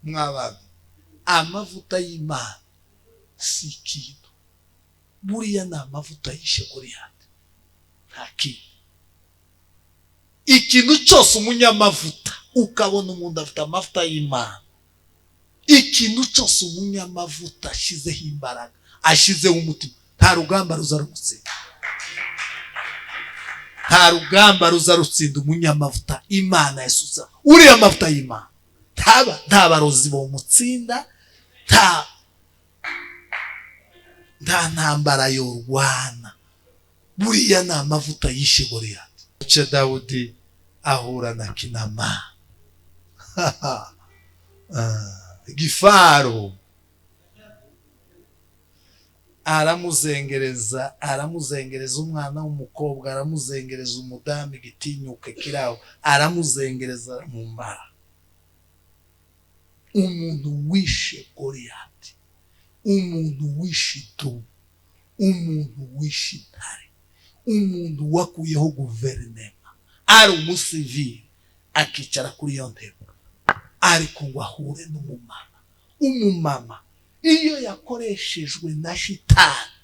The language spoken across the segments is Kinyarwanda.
Mwabana, amavuta y'Imana si ikintu. Buriya ni amavuta yishe Goliyati, nta kintu. Ikintu cyose umunyamavuta, ukabona umuntu afite amavuta y'Imana, ikintu cyose umunyamavuta ashyizeho imbaraga, ashyizeho umutima, nta rugamba ruza rugutsinda. Nta rugamba ruza rutsinda umunyamavuta Imana yasutse. Uriya mavuta y'Imana nta barozi bomutsinda, nta ntambara yorwana. Buriya ni amavuta yishe Goliyati. Dawudi ahura na Kinama Gifaro, aramuzengereza, aramuzengereza umwana w'umukobwa, aramuzengereza umudamu igitinyuke kiraho, aramuzengereza mu mara. Umuntu wishe Goliyati, umuntu wishe idubu, umuntu wishe intare, umuntu wakuyeho guverinema ari umusivili akicara kuri iyo ntebe, ariko ngo ahure n'umumama. Umumama iyo yakoreshejwe na shitani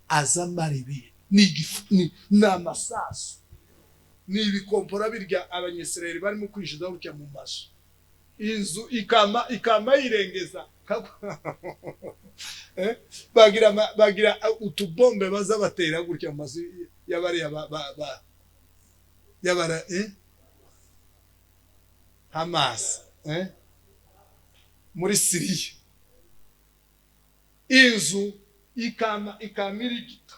azamara ibintu, ni amasasu, ni ibikompora birya Abanyesirayeli barimo kwinjiza gutya mu mazu, inzu ikama yirengeza. Bagira utubombe baza batera gutya mu mazu y'abariya y'abara Hamas muri Siriya. Inzu ikama irigita,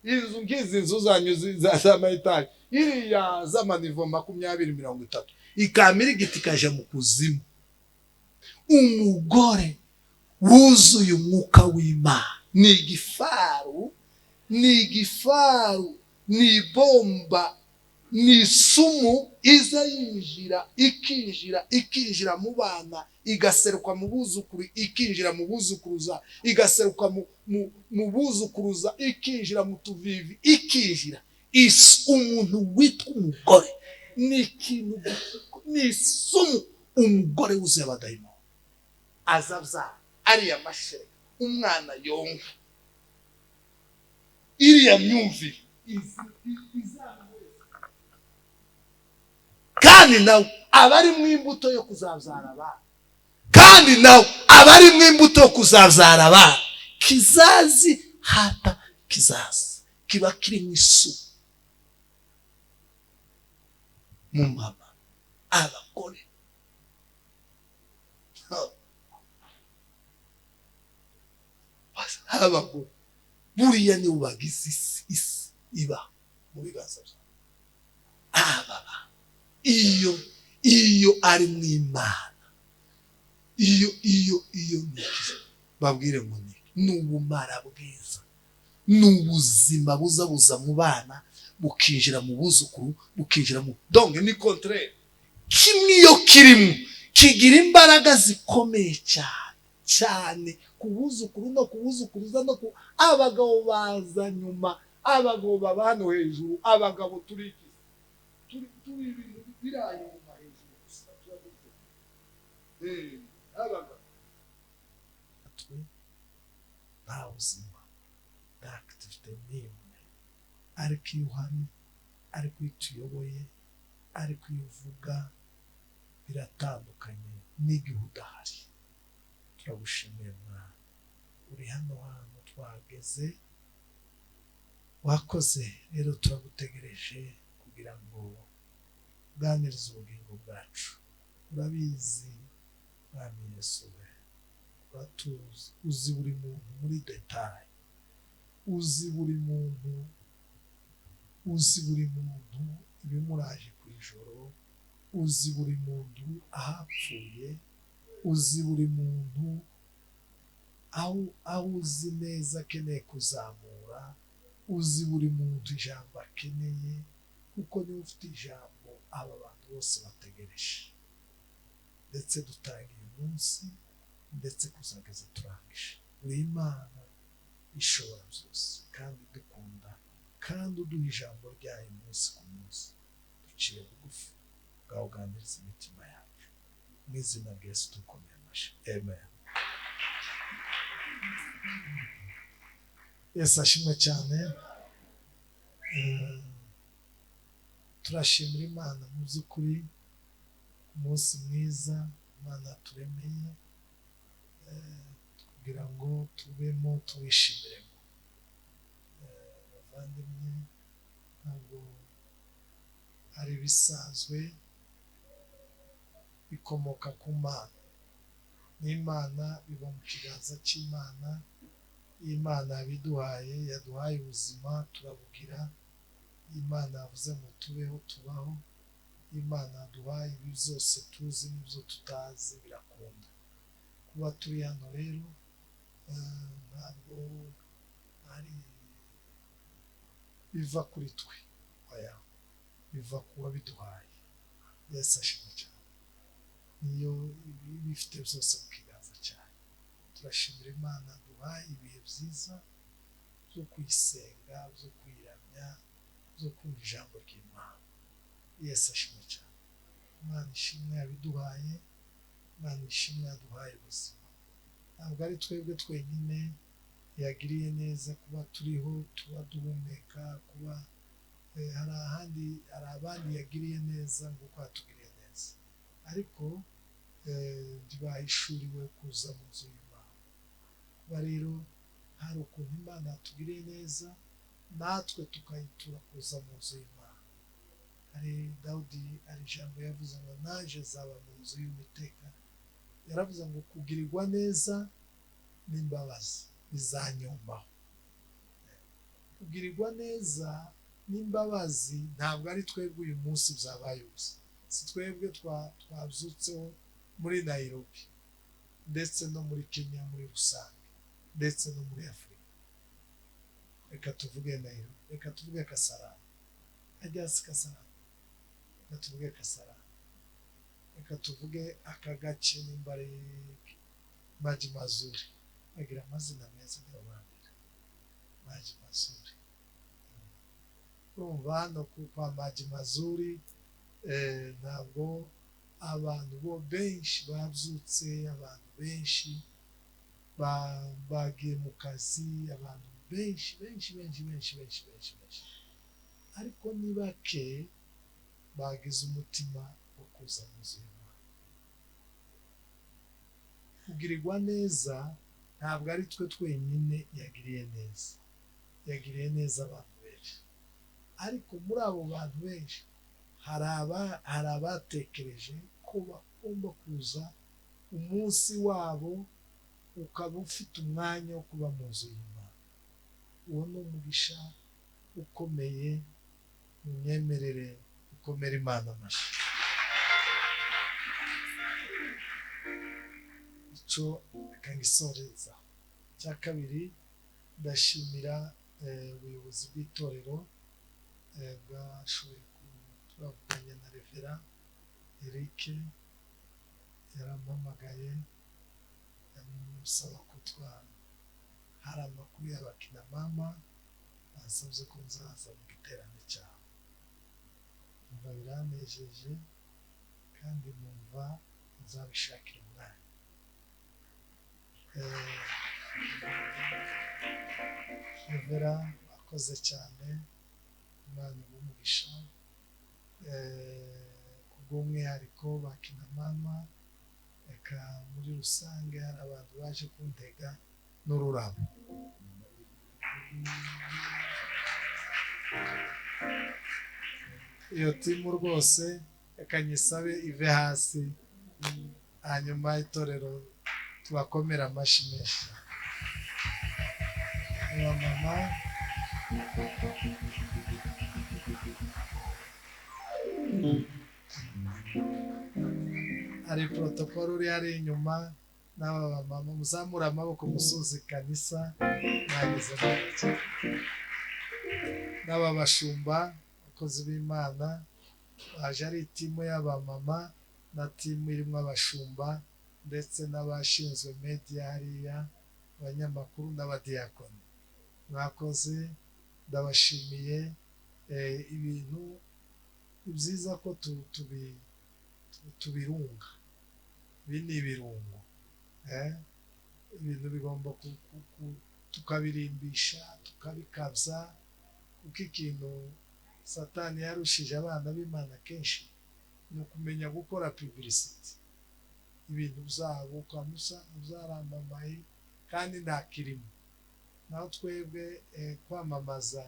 inzu ngizi nzu zanyu z'ama etaje iriya z'amanivo 20 30, ikama irigita ikaja mu kuzimu. Umugore wuzuye umwuka w'Imana ni igifaru, ni igifaru, ni bomba, ni isumu iza yinjira, ikinjira, ikinjira mu bana, igaseruka mu buzukuru, ikinjira mu buzukuruza, igaseruka mu buzukuruza, ikinjira mu tuvivi, ikinjira. Umuntu witwa umugore ni ikintu, ni isumu. Umugore wuzuye abadayimoni azabyara ariya mashereka, umwana yonka iriya myumvire, kandi nawe aba ari mu imbuto yo kuzabyara abana, kandi nawe aba ari mu imbuto yo kuzabyara abana. Kizazi hata kizazi kiba kiri mu isumu mu mama. Abagore abagore buriya nibo bagize isi iba mu biganza byabo. Aba iyo ari mu Imana, iyo iyo iyo babwire ngo ni ubumara bwiza, ni ubuzima buza buza mu bana, bukinjira mu buzukuru, bukinjira mu donc ni contraire. Kimwe iyo kirimo kigira imbaraga zikomeye cyane cyane ku buzukuru no ku buzukuruza no ku abagabo baza nyuma, abagabo baba hano hejuru, abagabo turi turi ibintu biraye nyuma hejuru gusa. Abagabo nta buzima, nta activité n'imwe, ariko iyo uhari, ariko iyo tuyoboye, ariko iyo uvuga biratandukanye n'igihe udahari. Turagushimiye mwana, uri hano hantu twageze, wakoze. Rero turagutegereje kugira ngo uganirize ubugingo bwacu. Urabizi Mwami Yesu we, uratuzi, uzi buri muntu muri detail, uzi buri muntu, uzi buri muntu ibimuraje ku ijoro, uzi buri muntu ahapfuye, uzi buri muntu aho uzi neza akeneye kuzamura, uzi buri muntu ijambo akeneye, kuko niba ufite ijambo aba bantu bose bategereje. Ndetse dutangiye umunsi, ndetse kuzageza turangije. Uri Imana ishobora byose kandi dukunda, kandi uduha ijambo ryayo umunsi ku munsi. Duciye bugufi, bwawuganiriza imitima yacu. Mu izina rya Yesu dukomeye amashyi, amen. Yesu ashimwe cyane. Turashimira Imana mu by'ukuri ku munsi mwiza Imana yaturemeye kugira ngo tubemo tuwishimiremo. Bavandimwe, ntabwo ari ibisanzwe, bikomoka ku Mana. N'Imana biba mu kiganza cy'Imana. Imana yabiduhaye, yaduhaye ubuzima turabugira. Imana yavuze ngo tubeho, tubaho. Imana yaduhaye ibi byose tuzi n'ibyo tutazi, birakunda. Kuba turi hano rero ntabwo ari biva kuri twe, oya, biva ku wabiduhaye. Yesu ashimwe cyane. Niyo bifite byose mu kiganza cyayo. Turashimira Imana duhaye ibihe byiza byo kuyisenga, byo kuyiramya, byo kumva ijambo ry'Imana. Yesu ashimwe cyane. Imana ishimwe yabiduhaye, Imana ishimwe yaduhaye ubuzima. Ntabwo ari twebwe twenyine yagiriye neza kuba turiho, tuba duhumeka, kuba hari ahandi, hari abandi yagiriye neza nk'uko yatugiriye neza, ariko ntibahishuriwe kuza mu nzu y'Imana. Kuba rero hari ukuntu Imana yatugiriye neza, natwe tukayitura kuza mu nzu y'Imana. Hari Dawudi, hari ijambo yavuze ngo naje zaba mu nzu y'Uwiteka. Yaravuze ngo kugirirwa neza n'imbabazi bizanyombaho. Kugirirwa neza n'imbabazi ntabwo ari twebwe uyu munsi byabaye ubusa. Si twebwe twabyutseho muri Nairobi ndetse no muri Kenya muri rusange ndetse no muri Afurika. Reka tuvuge Nairobi, reka tuvuge Kasarani, ajya si Kasarani, reka tuvuge Kasarani, reka tuvuge aka gace nimba ari Maji Mazuri, agira amazina meza niyo bambere, Maji Mazuri. Urumva hano kwa Maji Mazuri ntabwo abantu bo benshi babyutse, abantu benshi bagiye mu kazi, abantu benshi benshi benshi benshi benshi benshi benshi, ariko ni bake bagize umutima wo kuza mu nzu y'Imana. Kugirirwa neza ntabwo ari twe twenyine yagiriye neza, yagiriye neza abantu benshi, ariko muri abo bantu benshi hari abatekereje ko bagomba kuza umunsi wabo ukaba ufite umwanya wo kuba mu nzu y'Imana. Uwo ni umugisha ukomeye mu myemerere, ukomera Imana amashyi. Icyo akangisoreza. Icya kabiri, ndashimira ubuyobozi bw'itorero bwashoboye twavuganye na Revera Eric, yarampamagaye amusaba ko hari amakuru y'abakina mama, ansabye ko nzaza mu giterane cyawe. Numva biranejeje kandi numva nzabishakira umwanya. Revera akoze cyane, Imana iguhe umugisha. Kubw'umwihariko bakina mama, reka muri rusange hari abantu baje kuntega n'ururabo. Iyo timu rwose reka nyisabe ive hasi, hanyuma itorero tubakomera amashyi menshi. Mama hari protokolo uri hari inyuma n'aba bamama, muzamura amaboko musuze kanisa mwageze neza. N'aba bashumba abakozi b'Imana baje ari timu y'abamama na timu irimo abashumba ndetse n'abashinzwe media hariya, abanyamakuru n'abadiyakoni. Mwakoze, ndabashimiye. Ibintu ni byiza ko tubirunga. Ibi ni ibirungo, ibintu bigomba tukabirimbisha, tukabikabya, kuko ikintu Satani yarushije abana b'Imana kenshi ni ukumenya gukora publicity. Ibintu byabo ukamusanga byaramamaye kandi nta kirimo. Naho twebwe kwamamaza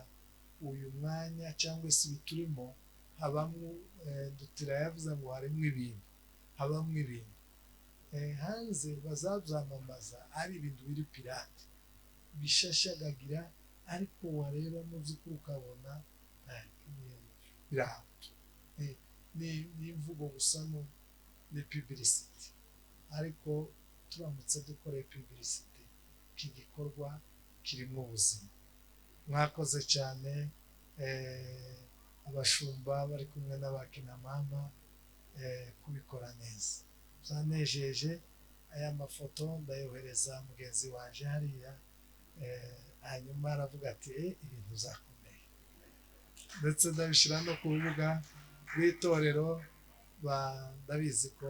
uyu mwanya cyangwa se ibiturimo, habamo Dutira yavuze ngo harimo ibintu, habamo ibintu hanze bazabyamamaza ari ibintu biri pirate bishashagagira, ariko wareba mu by'ukuri ukabona biraho ni imvugo gusa, ni publicity. Ariko turamutse dukoreye publicity iki gikorwa kirimo ubuzima. Mwakoze cyane, abashumba bari kumwe n'abakinamama kubikora neza, byanejeje. Aya mafoto ndayohereza mugenzi wanje hariya, hanyuma aravuga ati ibintu zakomeye, ndetse ndabishyira no ku rubuga rw'itorero. Ndabizi ko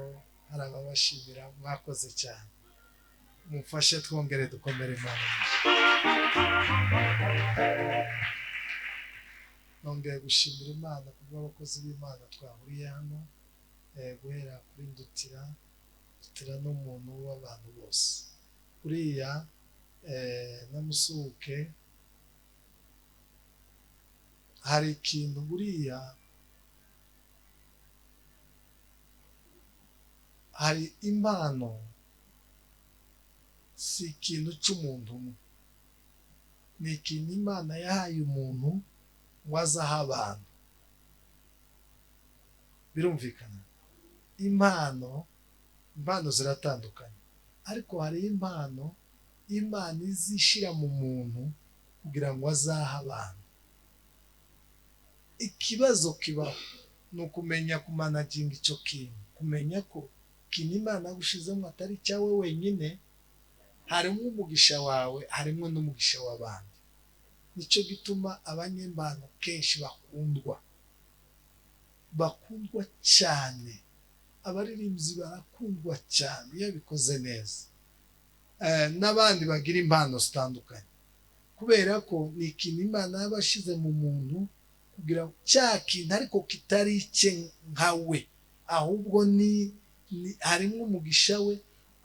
hari ababashimira, mwakoze cyane. Mufashe twongere dukomere Imana. Nongeye gushimira Imana kubw'abakozi b'Imana twahuriye hano, guhera kuri Ndutira. Ndutira n'umuntu w'abantu bose, uriya namusuke. Hari ikintu buriya, hari impano, si ikintu cy'umuntu umwe, ni ikintu Imana yahaye umuntu ngo azaha abantu. Birumvikana, impano ziratandukanye, ariko hari impano Imana izishira mu muntu kugira ngo azaha abantu. Ikibazo kibaho ni ukumenya kumanaginga icyo kintu, kumenya ko ikintu Imana yagushizemo atari icyawe wenyine, harimo umugisha wawe, harimo n'umugisha w'abandi. Nicyo gituma abanyembano kenshi bakundwa cyane, abaririmbyi barakundwa cyane iyo bikoze neza, n'abandi bagira impano zitandukanye, kubera ko ni ikintu Imana yabashize mu muntu kugira cya kintu ariko kitari icye nkawe, ahubwo ni harimo umugisha we,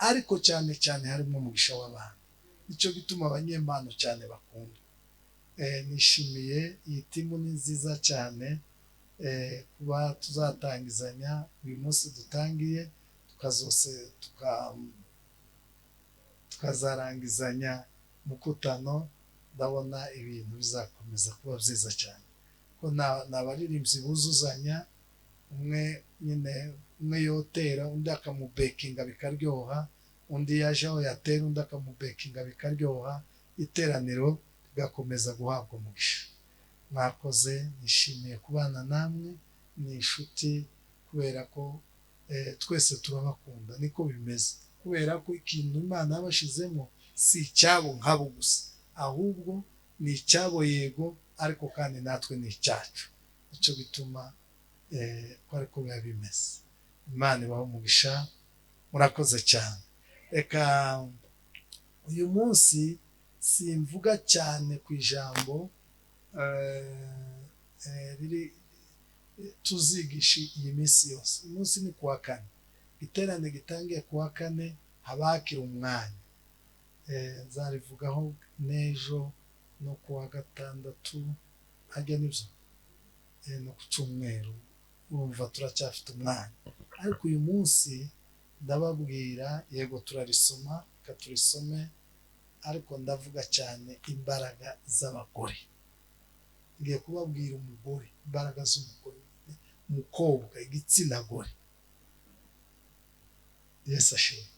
ariko cyane cyane harimo umugisha w'abantu. Nicyo gituma abanyempano cyane bakundwa. Nishimiye iyi timu, ni nziza cyane, kuba tuzatangizanya uyu munsi dutangiye, tukazarangizanya mukutano. Ndabona ibintu bizakomeza kuba byiza cyane, ko n'abaririmbyi buzuzanya, umwe nyine umwe yotera undi akamubekinga bikaryoha, undi yaje aho yatera undi akamubekinga bikaryoha, iteraniro rigakomeza guhabwa umugisha. Mwakoze, nishimiye kubana namwe, ni inshuti, kubera ko twese turabakunda, niko bimeze, kubera ko ikintu Imana yabashizemo si icyabo nkabo gusa, ahubwo ni icyabo yego, ariko kandi natwe ni icyacu. Nicyo gituma ko ariko biba bimeze. Imana ibahe umugisha, murakoze cyane. Reka uyu munsi simvuga cyane ku ijambo riri tuzigisha iyi minsi yose. Uyu munsi ni kuwa kane, iterane gitangiye kuwa kane, habakira umwanya. Nzarivugaho n'ejo no kuwa gatandatu, hajya nibyo no ku cyumweru, urumva turacyafite umwanya. Ariko uyu munsi ndababwira, yego turarisoma, reka turisome, ariko ndavuga cyane imbaraga z'abagore. Ngiye kubabwira umugore, imbaraga z'umugore, umukobwa, igitsina gore. Yesu ashimwe.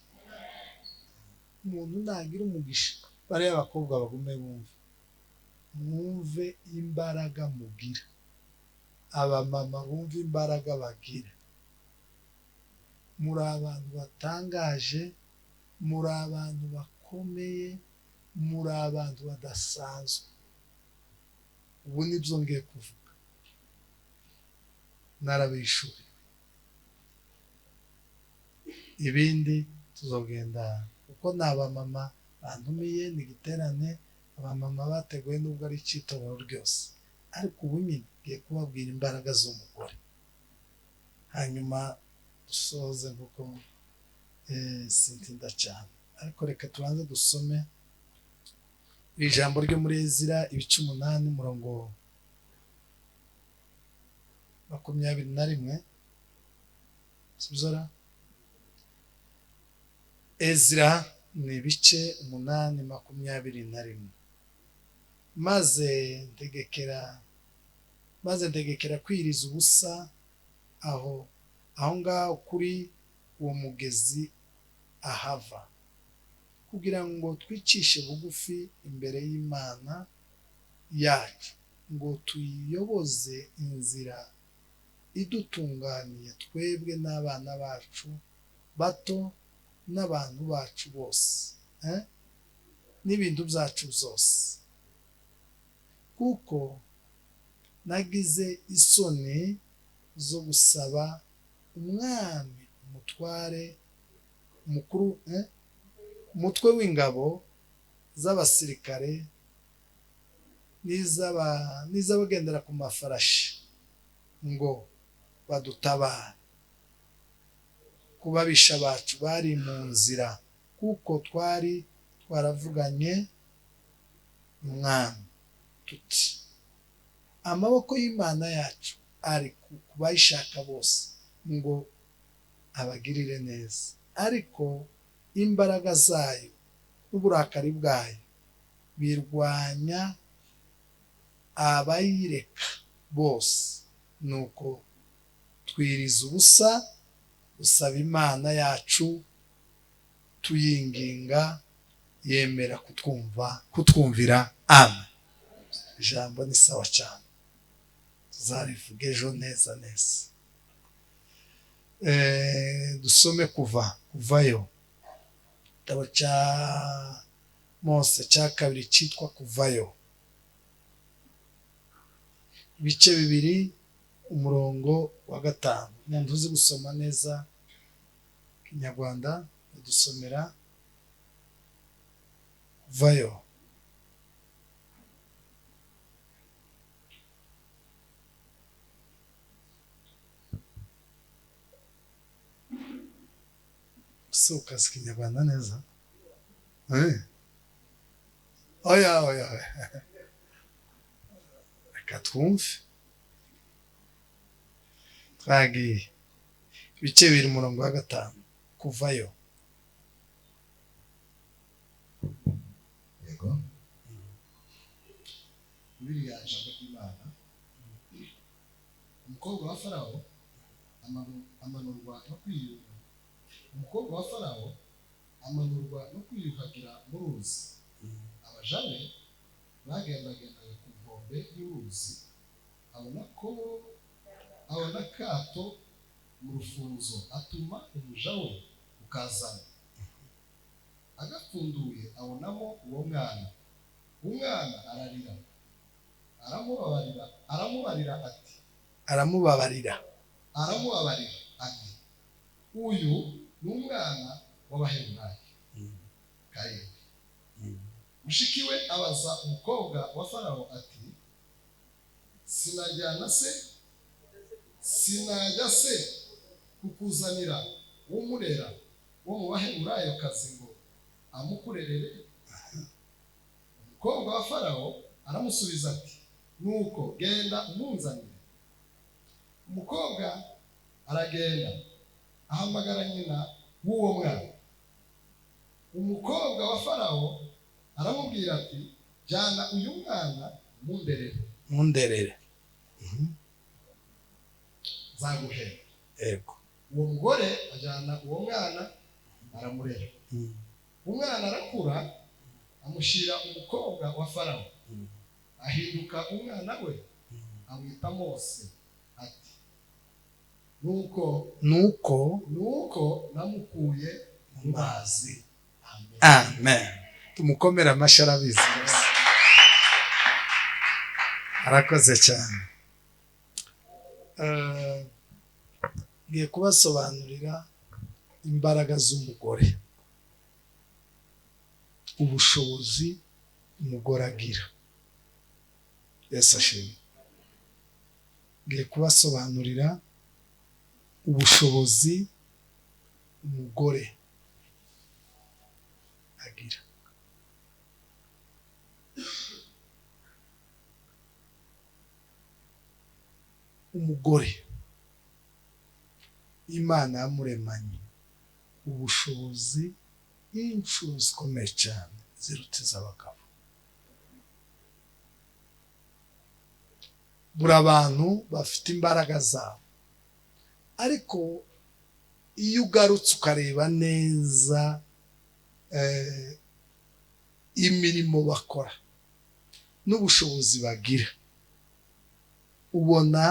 Umuntu nagira umugisha, bariya abakobwa bagume bumve, mwumve imbaraga mugira, abamama bumve imbaraga bagira. Muri abantu batangaje, muri abantu bakomeye, muri abantu badasanzwe. Ubu nibyo ngiye kuvuga, narabishuriwe. Ibindi tuzogenda kuko ni abamama bantumiye, ni igiterane abamama bateguye, nubwo ari icy'itorero ryose, ariko ubu nyine ngiye kubabwira imbaraga z'umugore, hanyuma dusoze kuko sintinda cyane. Ariko reka tubanze dusome ijambo ryo muri Ezira ibice 8 umurongo 21. Sibzora? Ezira ni ibice 8 21. Maze ntegekera kwiriza ubusa aho ngaho kuri uwo mugezi Ahava, kugira ngo twicishe bugufi imbere y'Imana yacu, ngo tuyiyoboze inzira idutunganiye twebwe n'abana bacu bato n'abantu bacu bose, n'ibintu byacu byose, kuko nagize isoni zo gusaba umwami umutware mukuru, umutwe w'ingabo z'abasirikare n'iz'abagendera ku mafarashi ngo badutabare kubabisha bacu bari mu nzira, kuko twari twaravuganye umwami tuti amaboko y'Imana yacu ari kubayishaka bose ngo abagirire neza, ariko imbaraga zayo n'uburakari bwayo birwanya abayireka bose. Nuko twiriza ubusa usaba Imana yacu tuyinginga, yemera kutwumvira. Amen. Ijambo ni sawa cyane, tuzarivuga ejo neza neza. Dusome kuvayo, igitabo cya Mose cya kabiri cyitwa Kuvayo, ibice 2 umurongo wa 5. Umuntu uzi gusoma neza Kinyarwanda adusomera Kuvayo. Ukazi Kinyarwanda neza? Oya oya, reka twumve. Twagiye ibice 2 umurongo wa 5, Kuvayo. Yego, Bibiliya ijambo ry'Imana. Umukobwa wa Farawo amanurwa no kwiyuhagira. Umukobwa wa Farawo amanurwa no kwiyuhagira mu ruzi. Abaja be bagendagendaga ku nkombe y'uruzi, abona akato mu rufunzo, atuma umuja we ukazana. Agapfunduye abonamo uwo mwana. Umwana ararira, aramubabarira ati uyu ni umwana w'Abaheburayo. 7. Mushiki we abaza umukobwa wa Farawo ati sinajya se kukuzanira umurera wo mu Baheburayo kazi ngo amukurerere? Umukobwa wa Farawo aramusubiza ati nuko genda umunzanire. Umukobwa aragenda ahamagara nyina w'uwo mwana. Umukobwa wa Farawo aramubwira ati jyana uyu mwana munderere nzaguhera. Yego. Uwo mugore ajyana uwo mwana aramurera. Umwana arakura, amushyira umukobwa wa Farawo, ahinduka umwana we, amwita Mose ati nuko namukuye mu mazi. Amen. Tumukomera amashyi, arabizi, arakoze cyane. Ngiye kubasobanurira Imbaraga z'umugore, ubushobozi umugore agira. Yesu ashimwe. Ngiye kubasobanurira ubushobozi umugore agira. Umugore Imana yamuremanye ubushobozi inshuro zikomeye cyane ziruta iz'abagabo. Buri abantu bafite imbaraga zabo, ariko iyo ugarutse ukareba neza imirimo bakora n'ubushobozi bagira, ubona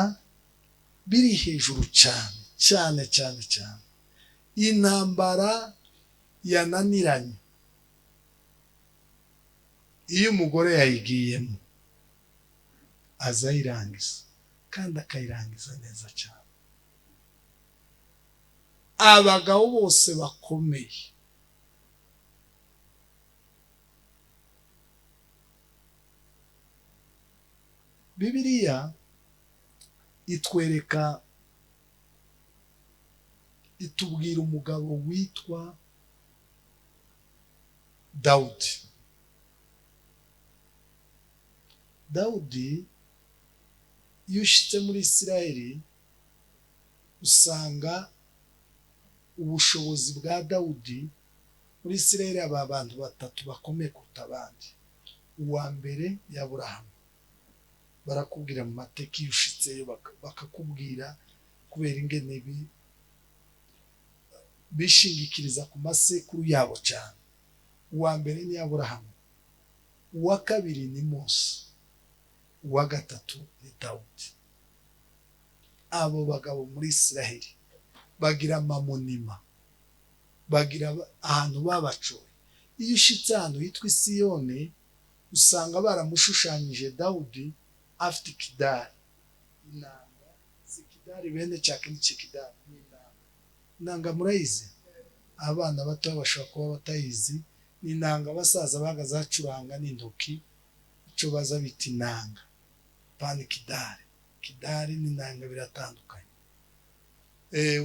biri hejuru cyane cyane cyane cyane. Intambara yananiranye iyo umugore yayigiyemo azayirangiza, kandi akayirangiza neza cyane. Abagabo bose bakomeye Bibiliya itwereka, itubwira umugabo witwa Dawudi. Dawudi iyo ushitse muri Isirayeli usanga ubushobozi bwa Dawudi. Muri Isirayeli aba bantu batatu bakomeye kuruta abandi. Uwa mbere ni Aburahamu. Barakubwira mu mateka iyo ushitseyo bakakubwira kubera ingene bishingikiriza ku masekuru yabo cyane. Uwa mbere ni Aburahamu, uwa kabiri ni Mose, uwa gatatu ni Dawudi. Abo bagabo muri Isiraheli bagira amamonima, bagira ahantu babacoye. Iyo ushitse ahantu hitwa Isiyoni usanga baramushushanyije Dawudi afite ikidari, inanga. Si ikidari bene cyakindi cy'ikidari, ni inanga. Inanga murayizi? Abana bato bashobora kuba batayizi. Ni inanga abasaza bagaze bacuranga n'intoki, icyo baza bita inanga. Pani kidari, kidari n'inanga biratandukanye.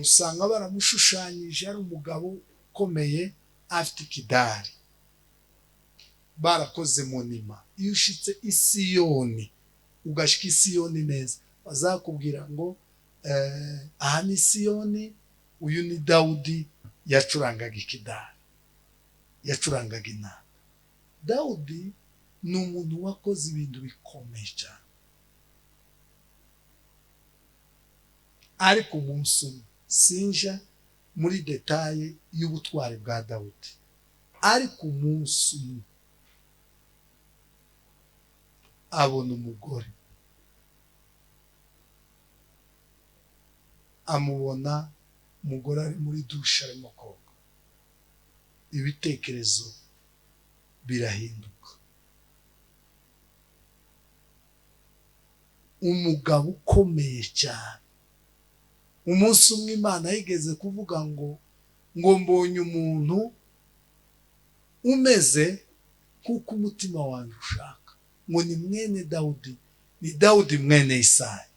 Usanga baramushushanyije ari umugabo ukomeye afite ikidari, barakoze monima. Iyo ushitse Isiyoni ugashika Isiyoni neza, bazakubwira ngo aha ni Isiyoni, uyu ni Dawudi yacurangaga ikidari, yacurangaga inanga. Dawudi ni umuntu wakoze ibintu bikomeye cyane, ariko umunsi umwe sinja muri detaye y'ubutwari bwa Dawudi, ariko umunsi umwe abona umugore, amubona umugore ari muri dushe arimo koga, ibitekerezo birahinduka. Umugabo ukomeye cyane. Umunsi umwe Imana yigeze kuvuga ngo mbonye umuntu umeze kuko umutima wanjye ushaka, ngo ni mwene Dawudi, ni Dawudi mwene Isayi.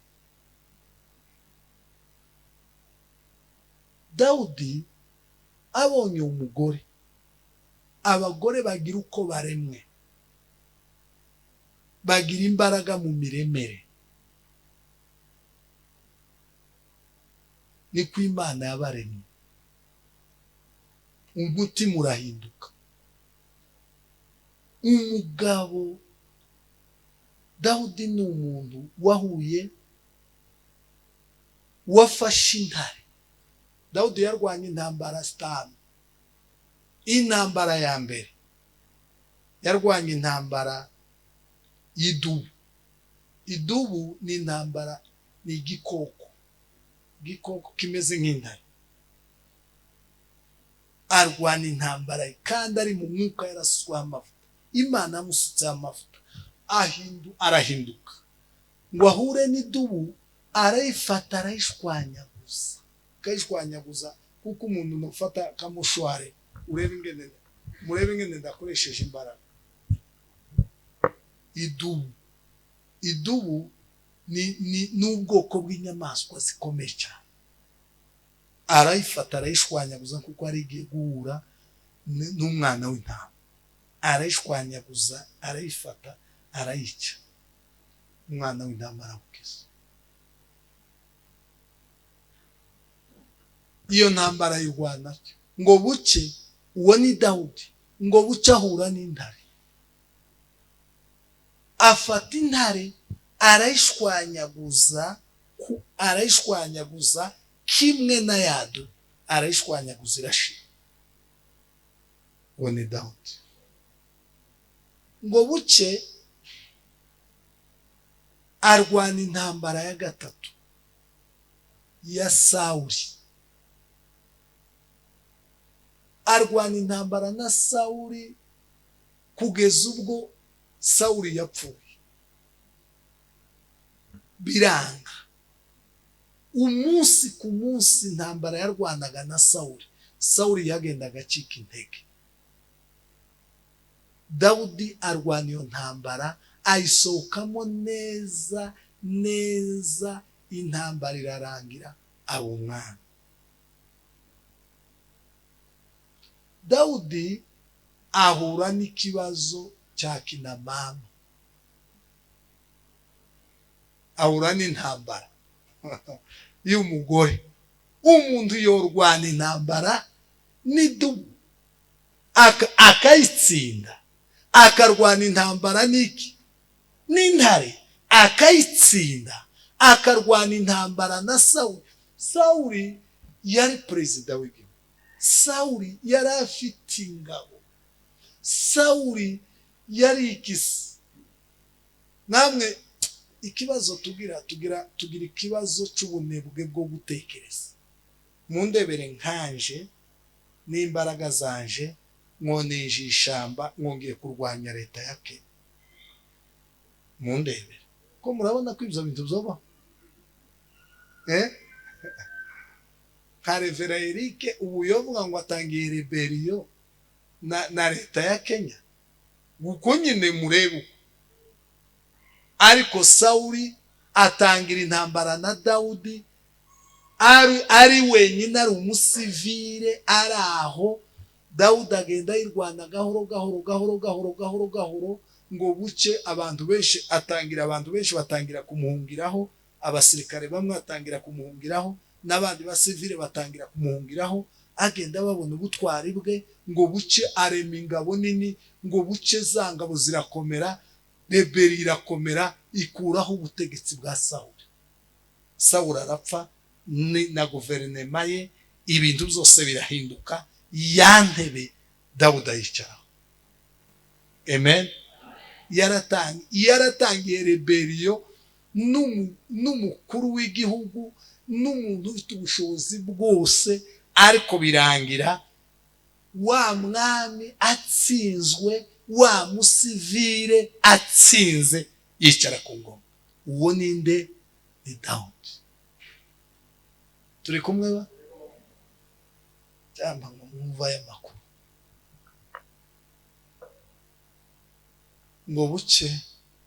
Dawudi abonye umugore, abagore bagira uko baremwe, bagira imbaraga mu miremere, niko Imana yabaremye. Umutima urahinduka. Umugabo Dawudi ni umuntu wahuye, wafashe intare. Dawudi yarwanye intambara zitanu. Intambara ya mbere yarwanye intambara y'idubu. Idubu ni intambara, ni igikoko, igikoko kimeze nk'intare. Arwana intambara kandi ari mu mwuka, yarasutsweho amavuta. Imana yamusutseho amavuta, arahinduka ngo ahure n'idubu, arayifata arayishwanyaguza, akayishwanyaguza Kuko umuntu nufata kamushware, urebe ingene, murebe ingene ndakoresheje imbaraga. Idubu ni n'ubwoko bw'inyamaswa zikomeye cyane. Arayifata arayishwanyaguza, kuko ari igiye guhura n'umwana w'intama. Arayishwanyaguza, arayifata, arayica. Umwana w'intama arawukiza. Iyo ntambara ayirwana ngo buke, uwo ni Dawudi, ngo buke ahura n'intare. Afata intare arayishwanyaguza, arayishwanyaguza kimwe na yadu, arayishwanyaguza irashira. Uwo ni Dawudi. Ngo buke arwana intambara ya gatatu ya Sawuli. Arwana intambara na Sawuli kugeza ubwo Sawuli yapfuye. Biranga. Umunsi ku munsi intambara yarwanaga na Sawuli, Sawuli yagendaga acika intege. Dawudi arwana iyo ntambara ayisohokamo neza neza, intambara irarangira aba umwami. Dawudi ahura n'ikibazo cya kinamama, ahura n'intambara y'umugore. Umuntu yorwana intambara n'idubu akayitsinda, akarwana intambara n'iki? N'intare, akayitsinda, akarwana intambara na Sawuli. Sawuli yari perezida w'igihugu. Sawuli yari afite ingabo. Sawuli yari ikisi. Namwe ikibazo tugira ikibazo cy'ubunebwe bwo gutekereza. Mundebere nkanje n'imbaraga zanje, nkoneje ishamba, mwongeye kurwanya leta ya Kenya. Mundebere ko murabona ko ibyo bintu byoba. Nka Revera Eric ubu yovuga ngo atangiye rebellion na leta ya Kenya. Uko nyine murebe. Ariko Sawuli atangira intambara na Dawudi ari wenyine, ari umusivile, ari aho. Dawudi agenda yirwana gahoro gahoro gahoro gahoro gahoro gahoro, ngo buke abantu benshi atangira, abantu benshi batangira kumuhungiraho, abasirikare bamwe batangira kumuhungiraho, n'abandi basivile batangira kumuhungiraho. Agenda babona ubutwari bwe, ngo buke arema ingabo nini, ngo buke za ngabo zirakomera, rebeli irakomera, ikuraho ubutegetsi bwa Sawuli. Sawuli arapfa na guverinoma ye, ibintu byose birahinduka, ya ntebe Dawudi ayicaraho. Amen. Yaratangiye rebellion n'umukuru w'igihugu, n'umuntu ufite ubushobozi bwose, ariko birangira wa mwami atsinzwe, wa musivile atsinze, yicara ku ngoma. Uwo ninde? Ni Dawudi. Turi kumwe ba? Cyangwa ngo mwumva aya makuru. Ngo buke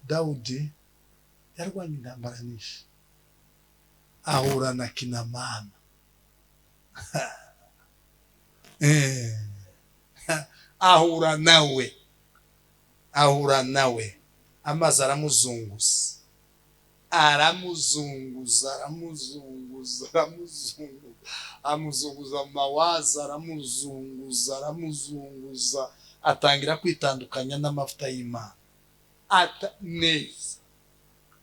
Dawudi yarwanye intambara nyinshi, ahura na kinamama. Ahura nawe, amazi aramuzunguza, aramuzunguza, aramuzunguza, aramuzunguza, amuzunguza amawaza, aramuzunguza, aramuzunguza, atangira kwitandukanya n'amavuta y'Imana. Neza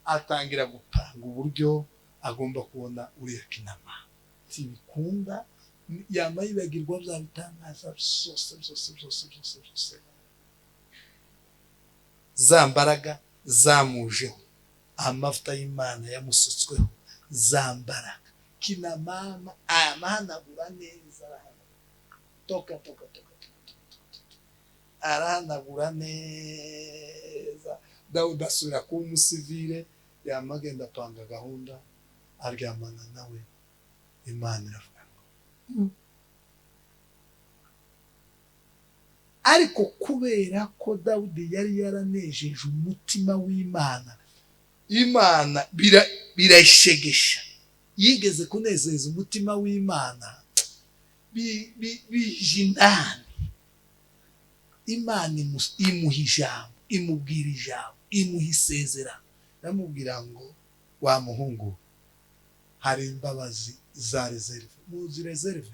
atangira gupanga uburyo agomba kubona uriya kinama. Tibikunda yama yibagirwa bya bitangaza byose byose byose byose byose. Za mbaraga zamujeho, amavuta y'Imana yamusutsweho, za mbaraga kinamama amahanagura neza, toka toka toka arahanagura neza. Dawudi asubira kuba umusivile, yamagenda apanga gahunda, aryamana nawe. Imana iravuga ngo Ariko kubera ko Dawudi yari yaranejeje umutima w'Imana, Imana birayishegesha. Yigeze kunezeza umutima w'Imana bije indani. Imana imuha ijambo, imubwira ijambo, imuha isezerano, iramubwira ngo wa muhungu, hari imbabazi za réserve. Muzi réserve?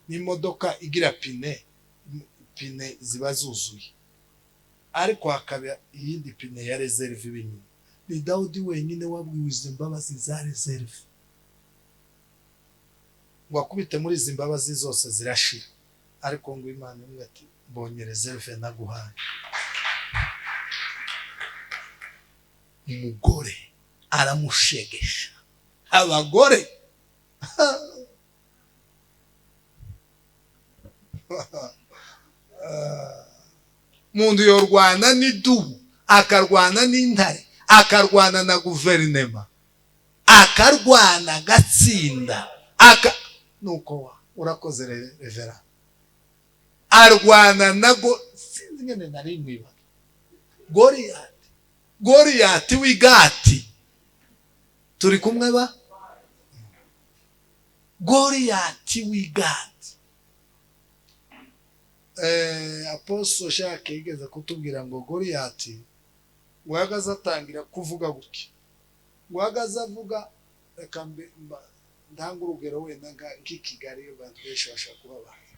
Ni imodoka igira pine, pine ziba zuzuye, ariko hakaba iyindi pine ya réserve iba inyuma. Ni Dawudi wenyine wabwiwe izo mbabazi za réserve, ngo akubite muri izi mbabazi zose zirashira, ariko ngo Imana imwe ati: "Mbonye réserve naguhaye." Umugore aramushegesha. Abagore, muntu yorwana n'idubu, akarwana n'intare, akarwana na guverinema, akarwana agatsinda, aka nuko wa urakoze revera. Arwana na go, sinzi ngene nari mwibaga, Goriyati, Goriyati w'Igati. Turi kumwe ba? Goriyati w'Igati. Apostle Jacques yigeze kutubwira ngo Goriyati ngo yahagaze atangira kuvuga gutya, ngo ahagaze avuga, reka ntanga urugero wenda nk'i Kigali, abantu benshi bashaka kuba bazi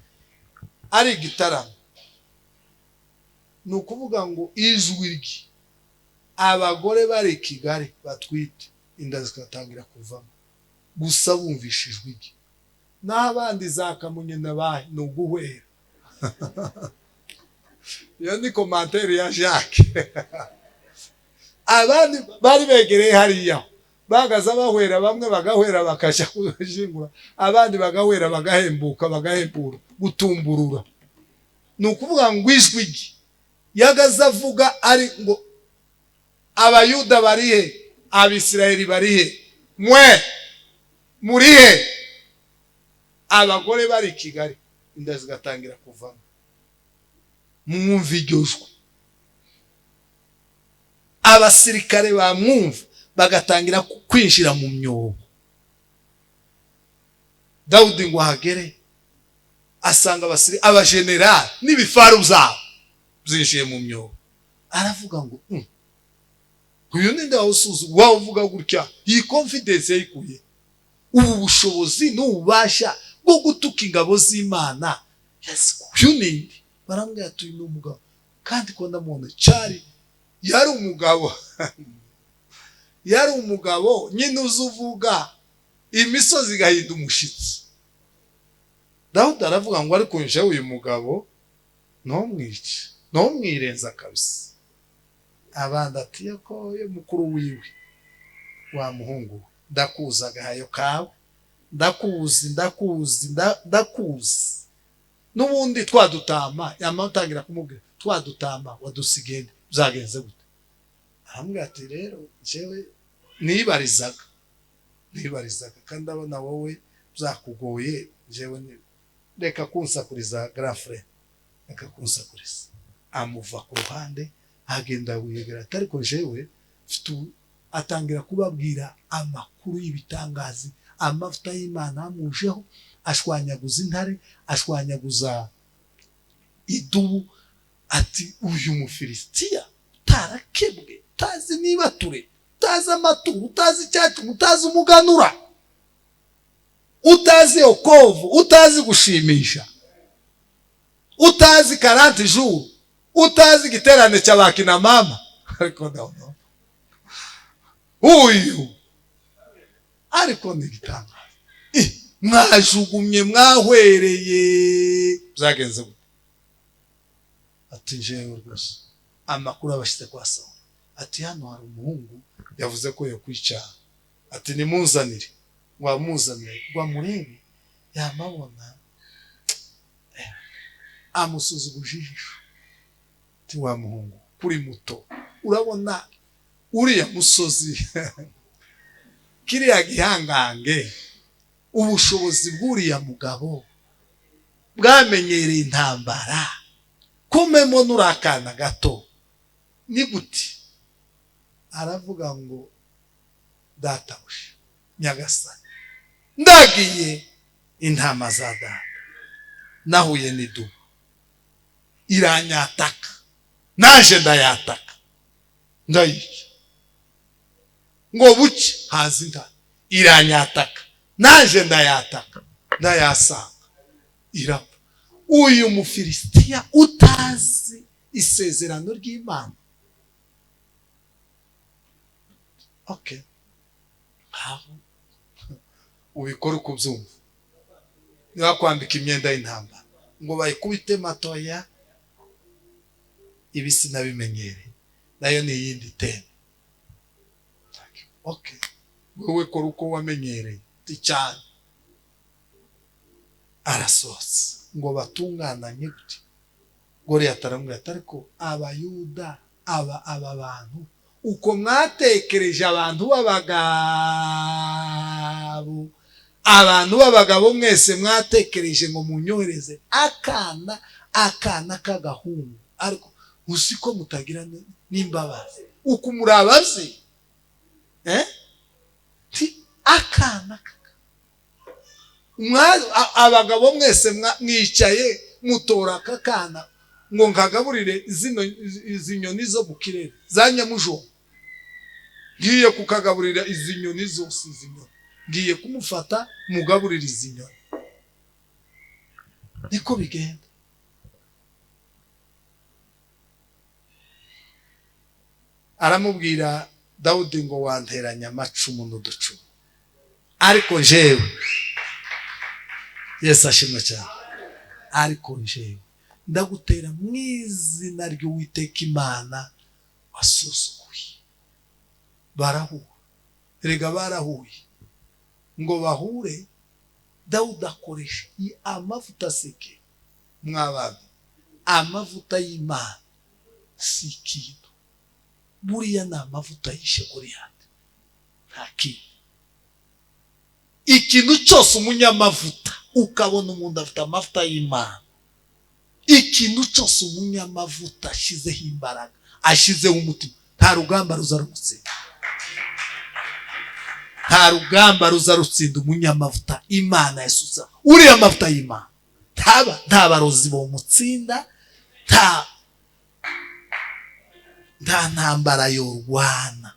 ari igitaramo, ni ukuvuga ngo ijwi rye, abagore bari i Kigali batwite inda zikatangira kuvamo gusa bumvishe ijwi rye, naho abandi za Kamonyi na bahe ni uguhwera. Iyo ni commentaire ya Jacques. Abandi bari begereye hariya bagaza bahwera, bamwe bagahwera bakajya kushingura, abandi bagahwera bagahembuka, bagahembura, gutumburura. Ni ukuvuga ngo ijwi rye yagaze avuga ari ngo: "Abayuda bari he? Abisirayeli bari he? Mwe muri he?" Abagore bari i Kigali inda zigatangira kuvamo, mwumva iryo jwi. Abasirikare bamwumva bagatangira kwinjira mu myobo. Dawudi ngo ahagere asanga abajenerali n'ibifaru byabo byinjiye mu myobo, aravuga ngo: "Uyu ninde wawusuzuma, wawuvuga gutya? Iyi confidence yayikuye? Ubu bushobozi n'ububasha bwo gutuka ingabo z'Imana uyu ninde?" Baramubwira ati: "Uyu ni umugabo kandi ko ndamubona cyari yari umugabo, yari umugabo nyine uzi uvuga imisozi igahinda umushitsi." Dawudi aravuga ngo: "Ariko nje uyu mugabo ntumwice, ntumwirenza kabisa." Abandi ati: "Ko yo mukuru wiwe, wa muhungu, ndakuzi agahayo kawe, ndakuzi, ndakuzi, ndakuzi. N'ubundi twadutama." Yamara utangira kumubwira: "Twadutama wadusigaye byagenze gute?" Aramubwira ati: "Rero jewe nibarizaga, nibarizaga, kandi ndabona wowe byakugoye. Jewe reka kunsakuriza, grand frère, reka kunsakuriza." Amuva ku ruhande, agenda wiyegera ati: "Ariko jewe mfite Atangira kubabwira amakuru y'ibitangazi, amavuta y'Imana amujeho, ashwanyaguza intare, ashwanyaguza idubu. Ati: "Uyu Mufilisitiya utarakebwe, utazi niba ture, utazi amaturo, utazi icyacu, utazi umuganura, utazi okovu, utazi gushimisha, utazi 40 jours, utazi igiterane cy'abakina mama, ariko no uyu ariko ni igitangaza. Mwajugumye, mwahwereye, byagenze gute?" Ati: "Njyewe rwose amakuru abashyize kwa Sawuli." Ati: "Hano hari umuhungu yavuze ko yakwica." Ati: "Nimuzanire." Wamuzanire ngo amurebe, yamabona amusuzuguje ijisho. Ati: "Wa muhungu, kuri muto, urabona uriya musozi, kiriya gihangange, ubushobozi bw'uriya mugabo bwamenyereye intambara." Kumemo nurakana gato ni gute? Aravuga ngo databuja nyagasani, ndagiye intama za data, nahuye n'idubu iranyataka, naje ndayataka ndayica, ngo buke haza intare iranyataka, naje ndayataka ndayasanga irapfa. Uyu Mufilisitiya utazi isezerano ry'Imana, okay, ubikora uko ubyumva, niba kwambika imyenda y'intambara ngo bayikubite matoya, ibi sinabimenyereye, nayo ni iyindi teme. Okay, wowe kora uko wamenyereye cyane. Arasohotse ngo batungananye gute? Goliyati aramubwira ati ariko Abayuda aba bantu uko mwatekereje, abantu b'abagabo, abantu b'abagabo mwese mwatekereje ngo munyohereze akana k'agahungu, ariko uzi ko mutagira n'imbabazi, uko muri ababyeyi akana abagabo mwese mwicaye mutora aka kana ngo nkagaburire izi nyoni zo mu kirere za nyamujongo, ngiye kukagaburira izi nyoni zose, izi nyoni ngiye kumufata mugaburira izi nyoni. Niko bigenda. Aramubwira Dawudi ngo wanteranya amacumu n'uducumu, ariko jewe, Yesu ashimwe cyane, ariko jewe ndagutera mu izina ry'Uwiteka Imana wasuzuguye. Barahura, erega barahuye, ngo bahure Dawudi akoresha amavuta seke mw'abantu, amavuta y'Imana si ikintu, buriya ni amavuta yishe Goliyati, nta kintu. Ikintu cyose umunyamavuta, ukabona umuntu afite amavuta y'Imana, ikintu cyose umunyamavuta ashyizeho imbaraga, ashyizeho umutima, nta rugamba ruza rutsinda, nta rugamba ruza rutsinda umunyamavuta Imana yasusa. Uriya amavuta y'Imana nta barozi bomutsinda, nta ntambara yorwana,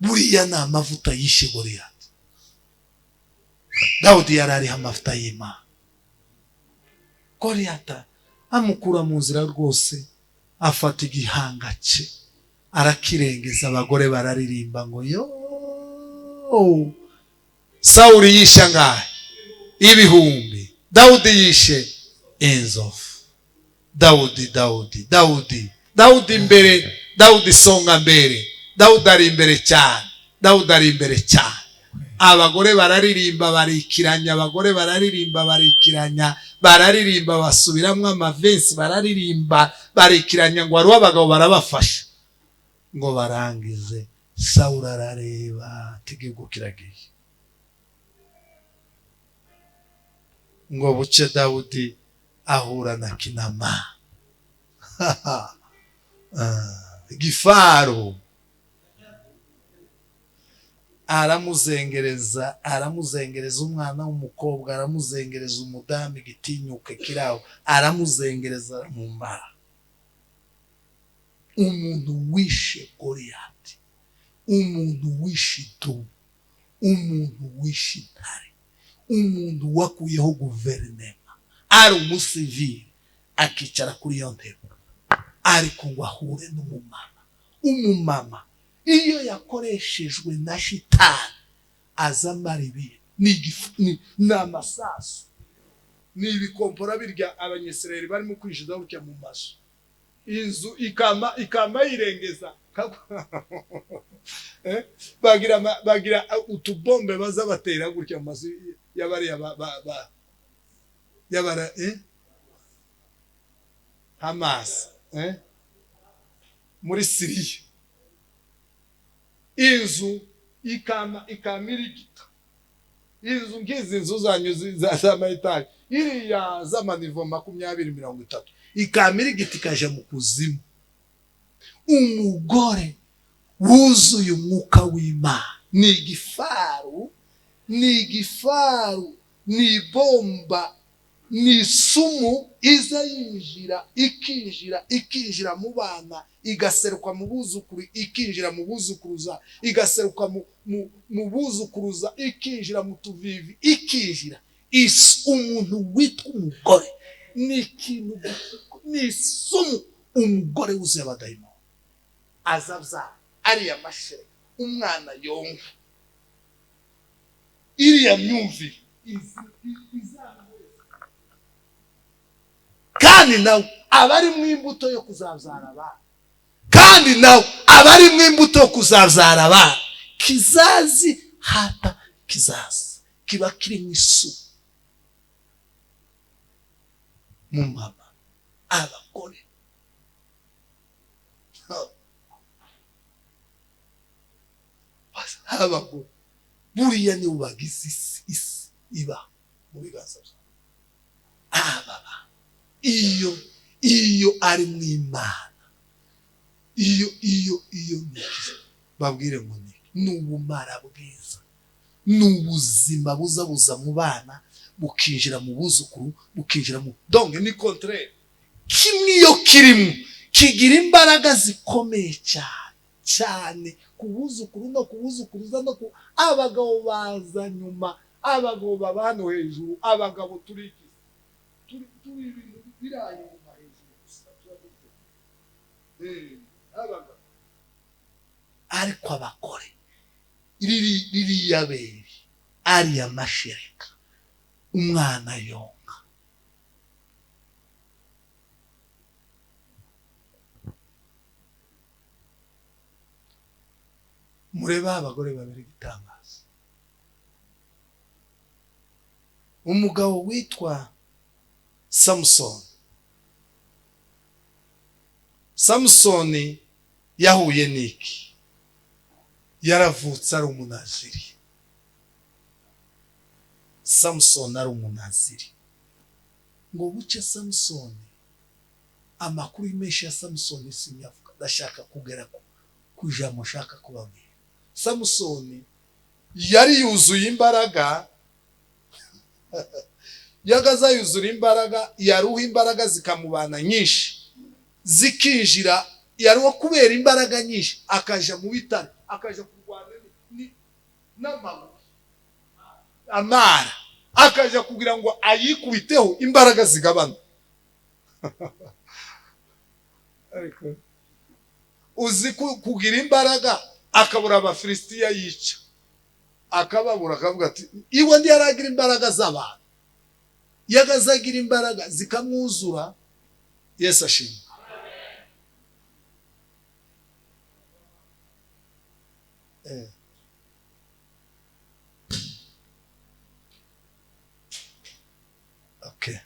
buriya ni amavuta yishe Goliyati. Dawudi yari ariho amavuta y'Imana. Goliyati amukura mu nzira rwose, afata igihanga cye arakirengeza, abagore bararirimba ngo yo. Sawuli yishe angahe? 1000. Dawudi yishe inzovu. Dawudi, Dawudi, Dawudi, Dawudi imbere, Dawudi songa mbere, Dawudi ari imbere cyane, Dawudi ari imbere cyane. Abagore bararirimba barikiranya, abagore bararirimba barikiranya, bararirimba basubiramo amavensi, bararirimba barikiranya, ngo ari abagabo barabafasha ngo barangize. Sawuli arareba igihugu kiragiye, ngo buce Dawudi ahura na Kinama Gifaru, aramuzengereza, aramuzengereza umwana w'umukobwa, aramuzengereza umudamu igitinyuke kiraho, aramuzengereza mu mara. Umuntu wishe Goliyati, umuntu wishe idubu, umuntu wishe intare, umuntu wakuyeho guverinema ari umusivili akicara kuri iyo ntebe, ariko ngo ahure n'umumama. Umumama iyo yakoreshejwe na shitani azamara ibintu, ni amasasu, ni ibikompora birya Abanyisirayeli barimo kwinjiza gutya mu mazu, inzu ikama yirengeza, bagira utubombe baza batera gutya mu mazu y'abariya y'abara Hamas muri Siriya, inzu ikama irigita, inzu ngizi inzu zanyu z'ama etaje iriya z'amanivo 20 30 Ikamirigita ikaja mu kuzimu. Umugore wuzuye umwuka w'Imana ni igifaru, ni igifaru, ni bomba, ni isumu iza yinjira, ikinjira, ikinjira mu bana, igaseruka mu buzukuru, ikinjira mu buzukuruza, igaseruka mu buzukuruza, ikinjira mu tuvivi, ikinjira. Umuntu witwa umugore ni ikintu, ni isumu. Umugore wuzuye abadayimoni azabyara ariya mashereka, umwana yonka, iriya myumvire kandi nawe aba ari mu imbuto yo kuzabyara abana, kandi nawe aba ari mu imbuto yo kuzabyara abana. Kizazi hata kizazi kiba kiri mu isumu mu mama. Abagore abagore buriya nibo bagize isi iba mu biganza byabo. Ababa iyo ari mu Imana, iyo iyo iyo babwire ngo ni ubumara bwiza, ni ubuzima buza buza mu bana, bukinjira mu buzukuru, bukinjira mu donc ni contraire. Kimwe iyo kirimo kigira imbaraga zikomeye cyane cyane ku buzukuru no ku buzukuruza no ku abagabo baza nyuma, abagabo baba hano hejuru, abagabo turi turi ibintu birayi nyuma hejuru gusa, abagabo. Ariko abagore ririya bere, ariya mashereka, umwana yonka. Mureba abagore babiri gitangaza. Umugabo witwa Samusoni. Samusoni yahuye n'iki? Yaravutse ari umunaziri. Samusoni ari umunaziri. Ngo buce Samusoni, amakuru menshi ya Samusoni sinyavuga, ndashaka kugera ku ijambo nshaka kubabwira. Samusoni yari yuzuye imbaraga, yagaza yuzura imbaraga, yaruha imbaraga zikamubana nyinshi, zikinjira, yaruha kubera imbaraga nyinshi, akaja mu bitare, akaja kurwana n'amabuye amara, akaja kugira ngo ayikubiteho imbaraga zigabana. Ariko uzi kugira imbaraga akabura Abafilisitiya yica, akababura, akavuga ati iwe ndi yaragira imbaraga z'abantu, yagazagira imbaraga zikamwuzura. Yesu ashimwe. Okay.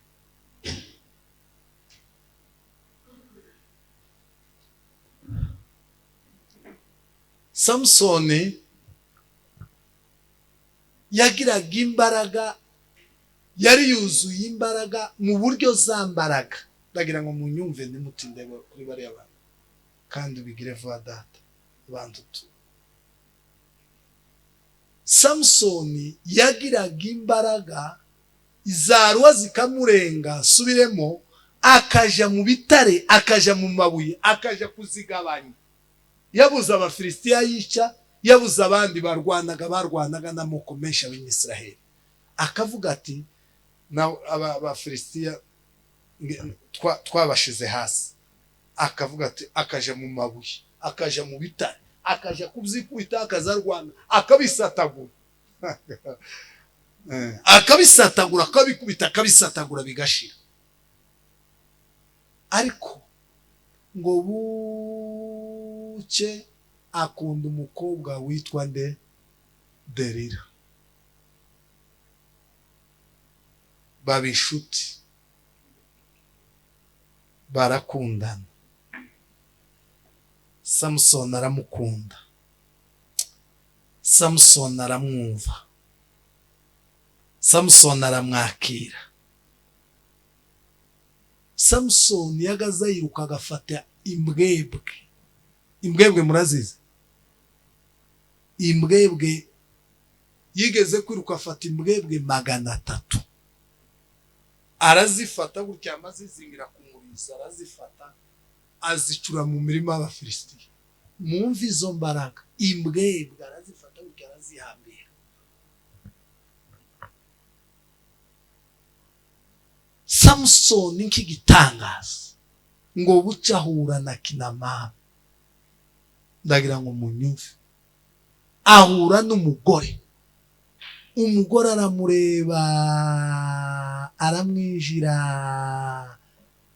Samusoni yagiraga imbaraga, yari yuzuye imbaraga mu buryo za mbaraga. Ndagira ngo munyumve ntimutinde kuri bariya bantu, kandi bigire vuba data bantu tu. Samusoni yagiraga imbaraga izaruwa zikamurenga, subiremo, akaja mu bitare, akaja mu mabuye, akaja kuzigabanya. Yabuze Abafilisitiya yica, yabuze abandi barwanaga n'amoko menshi ab'Isiraheli. Akavuga ati na Abafilisitiya twabashize hasi. Akavuga ati akaja mu mabuye, akaja mu bitare, akaja kubyikubita, akazarwana, akabisatagura. Akabisatagura, akabikubita, akabisatagura bigashira. Ariko ngo buce akunda umukobwa witwa nde? Delila. Baba inshuti, barakundana. Samusoni aramukunda, Samusoni aramwumva, Samusoni aramwakira, Samusoni yagaza yiruka agafata imbwebwe. Imbwebwe murazizi? Imbwebwe yigeze kwiruka afata imbwebwe 300, arazifata gutya amazizingira ku murizo, arazifata azicura mu mirima y'Abafilisitiya. Mwumve izo mbaraga. Imbwebwe arazifata gutya arazihambira. Samusoni nk'igitangaza ngo buca ahura na Kinamama. Ndagira ngo munyumve. Ahura n'umugore, umugore aramureba aramwinjira.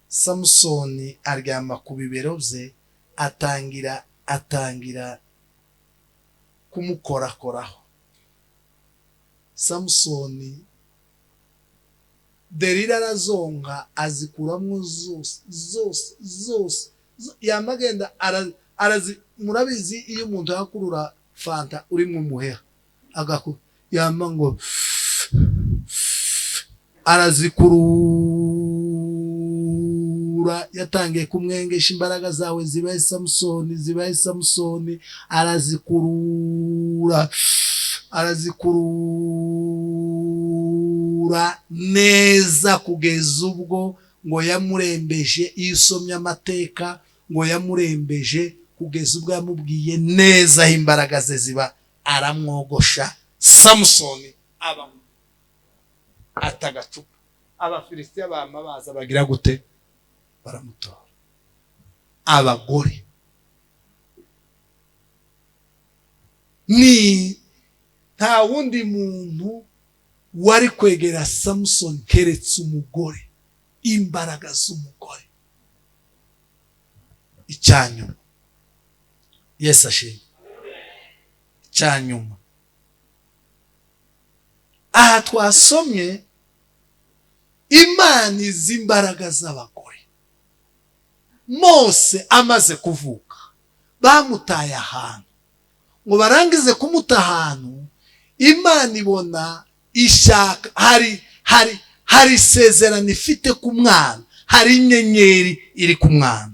Samusoni aryama ku bibero bye, atangira kumukorakoraho. Samusoni Delila arazonka azikuramwo zose zose zose, yamagenda arazi. Murabizi iyo umuntu yakurura fanta urimo umuheha agaku yama ngo arazikurura. Yatangiye kumwengesha imbaraga zawe zibaye Samusoni, zibaye Samusoni. Arazikurura, arazikurura neza kugeza ubwo ngo yamurembeje. Iyo usomye amateka ngo yamurembeje kugeza ubwo yamubwiye neza aho imbaraga ze ziba, aramwogosha. Samusoni aba atagacupa. Abafilisitiya bama baza bagira gute? Baramutora. Abagore ni nta wundi muntu wari kwegera Samusoni keretse umugore. Imbaraga z'umugore. Icyanyuma, Yesu ashimwe. Icyanyuma aha twasomye, Imana izi imbaraga z'abagore. Mose amaze kuvuka bamutaye ahantu, ngo barangize kumuta ahantu, Imana ibona ishaka hari isezerano ifite ku mwana, hari inyenyeri iri ku mwana.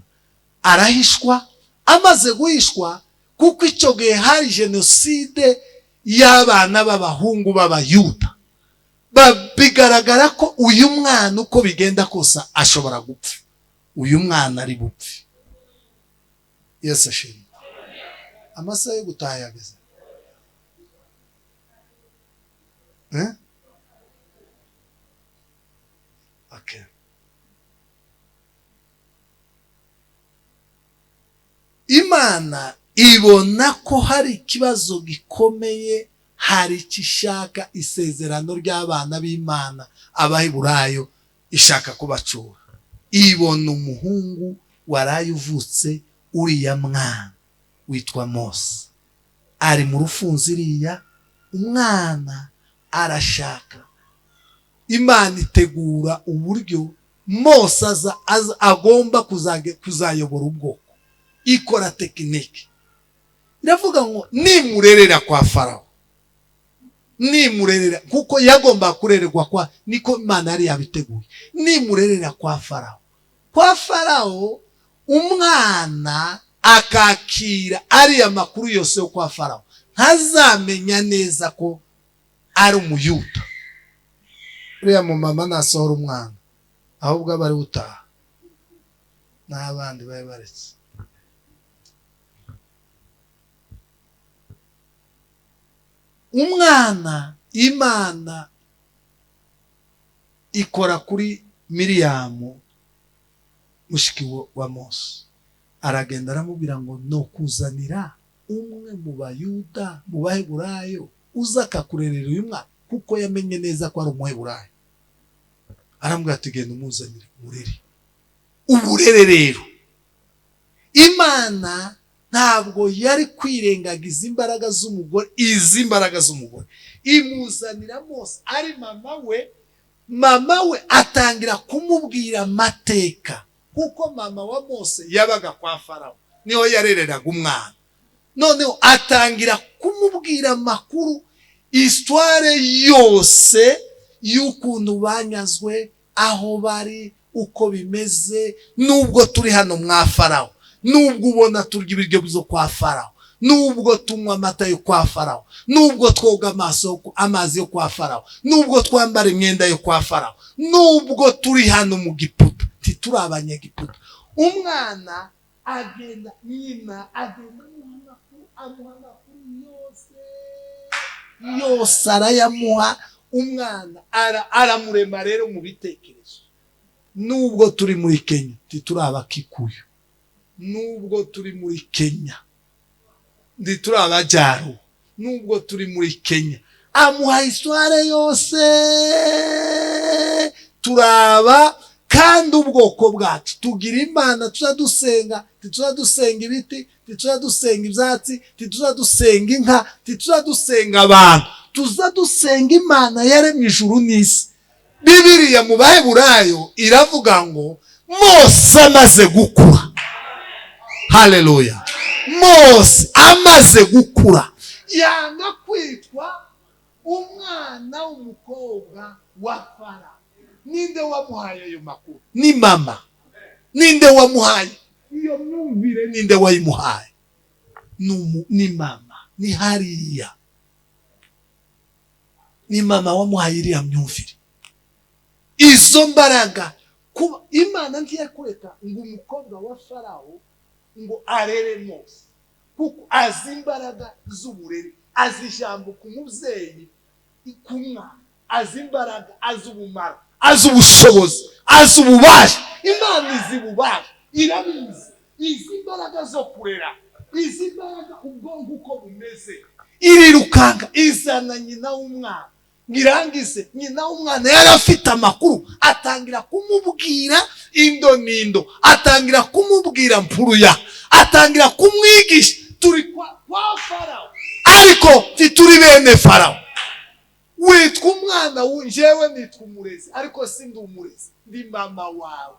Arahishwa. Amaze guhishwa, kuko icyo gihe hari jenoside y'abana b'abahungu b'Abayuda, bigaragara ko uyu mwana uko bigenda kose ashobora gupfa. Uyu mwana ari bupfe. Yesu ashimwe. Amasaha yo gutaha yageze. Okay. Imana ibona ko hari ikibazo gikomeye, hari ikishaka isezerano ry'abana b'Imana Abaheburayo ishaka kubacura. Ibona umuhungu waraye uvutse, uriya mwana witwa Mose ari mu rufunzo. Iriya umwana arashaka. Imana itegura uburyo Mose aza agomba kuzayobora ubwoko. Ikora tekinike, iravuga ngo nimurerera kwa Farawo, nimurerera kuko yagomba kurererwa kwa, niko Imana yari yabiteguye. Nimurerera kwa Farawo, kwa Farawo umwana akakira ariya makuru yose yo kwa Farawo, ntazamenya neza ko ari Umuyuda. Uriya mumama nasohora umwana ahubwo aba ari utaha n'abandi bari baretse. Umwana Imana ikora kuri Miriyamu mushiki wa Mose, aragenda aramubwira ngo no kuzanira umwe mu Bayuda mu Baheburayo uza akakurerera uyu mwana, kuko yamenye neza ko ari Umuheburayo. Aramubwira ati genda umuzanire umurere. Uburere rero Imana ntabwo yari kwirengagiza imbaraga z'umugore. Izi imbaraga z'umugore imuzanira Mose ari mama we. Mama we atangira kumubwira amateka, kuko mama wa Mose yabaga kwa Farawo, niho yarereraga umwana. Noneho atangira kumubwira amakuru, histoire yose y'ukuntu banyazwe, aho bari, Uko bimeze, nubwo turi hano mwa Farawo, nubwo ubona turya ibiryo byo kwa Farawo, nubwo tunywa amata yo kwa Farawo, nubwo twoga amazi yo kwa Farawo, nubwo twambara imyenda yo kwa Farawo, nubwo turi hano mu Giputa, tituri abanyegiputa. Umwana agenda, nyina agenda amuha amakuru yose yose, arayamuha. Umwana aramurema rero mu bitekerezo. Nubwo turi muri Kenya, tituri abakikuyu. Nubwo turi muri Kenya, ntituri abajyaru. Nubwo turi muri Kenya, amuha histoire yose, turaba. Kandi ubwoko bwacu tugira Imana, tuzadusenga, ntituzadusenga ibiti, ntituzadusenga ibyatsi, ntituzadusenga inka, ntituzadusenga abantu, tuzadusenga Imana yaremye ijuru n'isi. Bibiliya mu Baheburayo iravuga ngo Mose amaze gukura, haleluya, Mose amaze gukura yanga kwitwa umwana w'umukobwa wa Farawo. Ninde wamuhaye ayo makuru? Ni mama. Ninde wamuhaye iyo myumvire? Ninde wayimuhaye? Ni mama. Ni hariya, ni mama wamuhaye iriya myumvire, izo mbaraga. Kuba Imana ntiyakureka ngo umukobwa wa Farawo ngo arere Mose, kuko azi imbaraga z'uburere, azi ijambo ku mubyeyi, ku mwana, azi imbaraga, azi ubumara, azi ubushobozi, azi ububasha. Imana izi ububasha, irabizi, izi imbaraga zo kurera, izi imbaraga ubwonko uko bumeze. Irirukanga izana nyina w'umwana, ngirangize nyina w'umwana yari afite amakuru, atangira kumubwira indo nindo, atangira kumubwira mpuruya, atangira kumwigisha. Turi kwa Farawo, ariko tituri bene Farawo. Witwa umwana, njyewe nitwa umurezi, ariko si ndi umurezi, ndi mama wawe.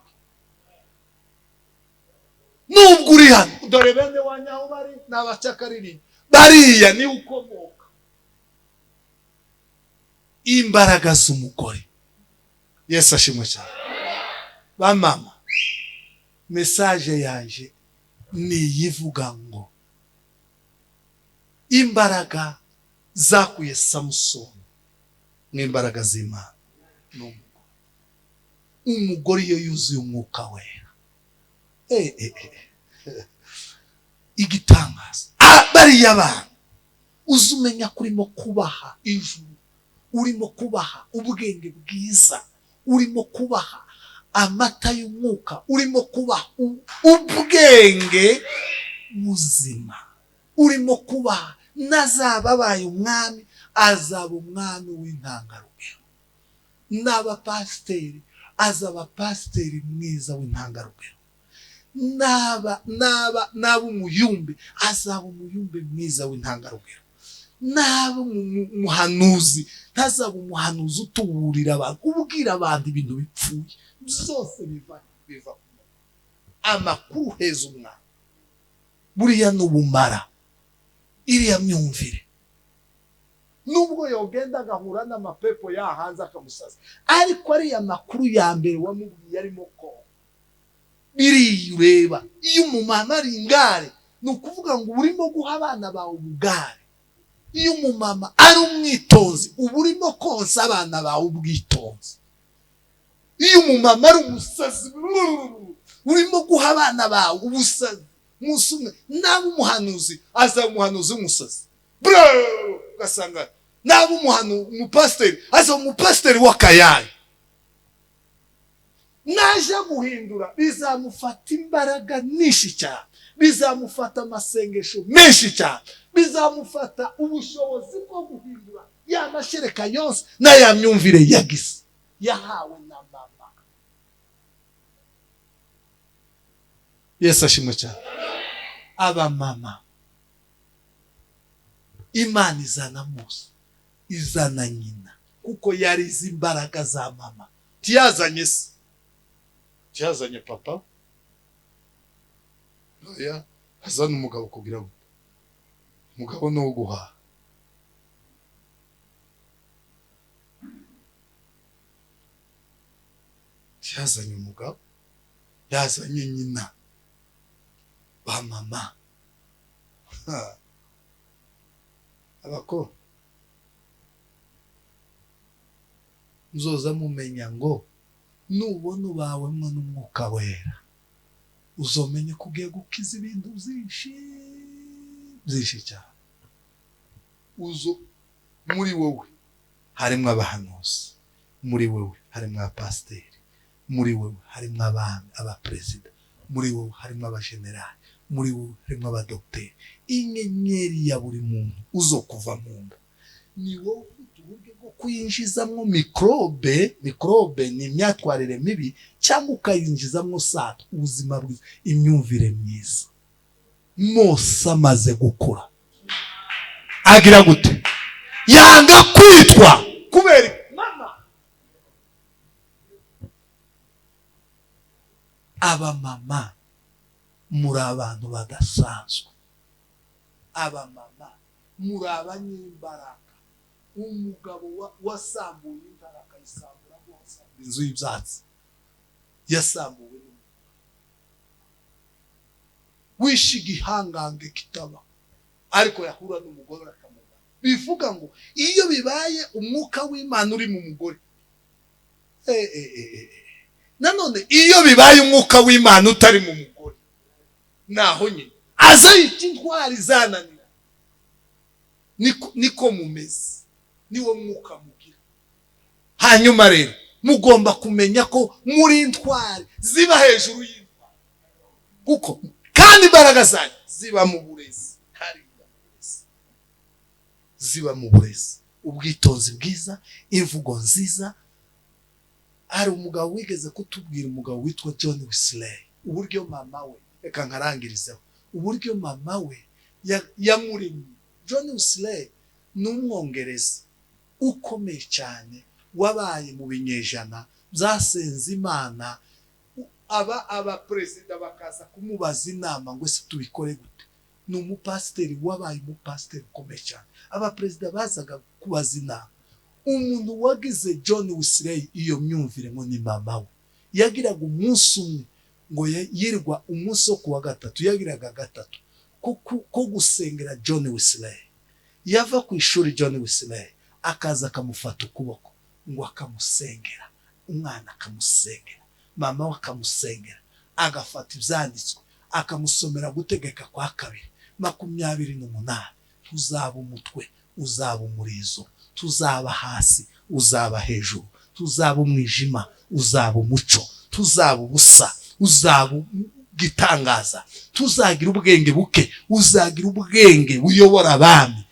Nubwo uri hano, dore bene wanyaho bari ni abacakariri, bariya ni ukomoka. Imbaraga z'umugore. Yesu ashimwe cyane. Ba mama, message yanje ni iyivuga ngo imbaraga zakuye Samusoni n'imbaraga z'Imana n'umugore. Umugore iyo yuzuye umwuka wera, igitangaza. Bariya bana uzumenya kurimo kubaha ijuru, urimo kubaha ubwenge bwiza, urimo kubaha amata y'umwuka, urimo kubaha ubwenge buzima, urimo kubaha. Nazaba abaye umwami, azaba umwami w'intangarugero. Naba pasiteri, azaba pasiteri mwiza w'intangarugero. Naba umuyumbe, azaba umuyumbe mwiza w'intangarugero. Naba umuhanuzi, ntazaba umuhanuzi utuburira abantu, ubwira abantu ibintu bipfuye. Byose biva amakuru heza umwana. Buriya n'ubumara, iriya myumvire. Nubwo yogenda agahura n'amapepo yahanze akamusaza, ariko ariya makuru ya mbere wamubwiye arimo ko biriya ureba. Iyo umumama ari ingare, ni ukuvuga ngo urimo guha abana bawe ubugare. Iyo umumama ari umwitonzi, uba urimo konsa abana bawe ubwitonzi. Iyo umumama ari umusazi, urimo guha abana bawe ubusazi. Umunsi umwe naba umuhanuzi, azaba umuhanuzi w'umusazi, ugasanga naba umupasiteri, azaba umupasiteri w'akayaye. Naje guhindura bizamufata imbaraga nyinshi cyane, bizamufata amasengesho menshi cyane, bizamufata ubushobozi bwo guhindura ya mashereka yose n'aya myumvire yagize yahawe na mama. Yesu ashimwe cyane. Aba mama, Imana izana Mose, izana nyina, kuko yari izi imbaraga za mama. Tiyazanye se, tiyazanye papa, oya, azana umugabo kugira ngo umugabo ni uguhaha. Yazanye umugabo, yazanye nyina, ba mama. Abako muzoza mumenya ngo nubona ubawemwo n'umwuka wera, uzomenye ko ugiye gukiza ibintu byinshi byinshi cyane. Uzo muri wowe harimo abahanuzi, muri wowe harimo abapasiteri, muri wowe harimo abami, abaperezida, muri wowe harimo abajenerali, muri wowe harimo abadogiteri. Inyenyeri ya buri muntu uzo kuva mu nda ni wowe ufite uburyo bwo kuyinjizamo mikrobe. Mikrobe ni imyatwarire mibi, cyangwa ukayinjizamo sato, ubuzima bwiza, imyumvire myiza. Mose amaze gukura agira gute? Yanga kwitwa kubera mama. Abamama muri abantu badasanzwe, abamama muri abanyimbaraga. Umugabo wasambuye intara akayisambura, wasambura inzu y'ibyatsi yasambuwe wishe igihangange kitaba, ariko yahura n'umugore akamubara. Bivuga ngo iyo bibaye umwuka w'Imana uri mu mugore, nanone iyo bibaye umwuka w'Imana utari mu mugore, naho nyine aza yita intwari zananira. Niko mumeze, niwo mwuka mugira. Hanyuma rero mugomba kumenya ko muri intwari ziba hejuru y'intwari, kuko kandi imbaraga zanyu ziba mu burezi, ziba mu burezi, ubwitonzi bwiza, imvugo nziza. Hari umugabo wigeze kutubwira, umugabo witwa John Wesley, uburyo mama we, reka nkarangirizeho, uburyo mama we yamuremye. John Wesley ni umwongereza ukomeye cyane, wabaye mu binyejana byasenze Imana. Aba perezida bakaza kumubaza inama ngo ese tubikore gute. Ni umupasiteri wabaye umupasiteri ukomeye cyane, aba perezida bazaga kubaza inama. Umuntu wagize John Wesley iyo myumvire ngo ni mama we. Yagiraga umunsi umwe ngo yirwa umunsi wo kuwa gatatu, yagiraga gatatu ko gusengera John Wesley. Yava ku ishuri John Wesley akaza akamufata ukuboko ngo akamusengera, umwana akamusengera, mama we akamusengera, agafata ibyanditswe akamusomera gutegeka kwa kabiri 28, tuzaba umutwe uzaba umurizo, tuzaba hasi uzaba hejuru, tuzaba umwijima uzaba umuco, tuzaba ubusa uzaba gitangaza, tuzagira ubwenge buke uzagira ubwenge buyobora abami.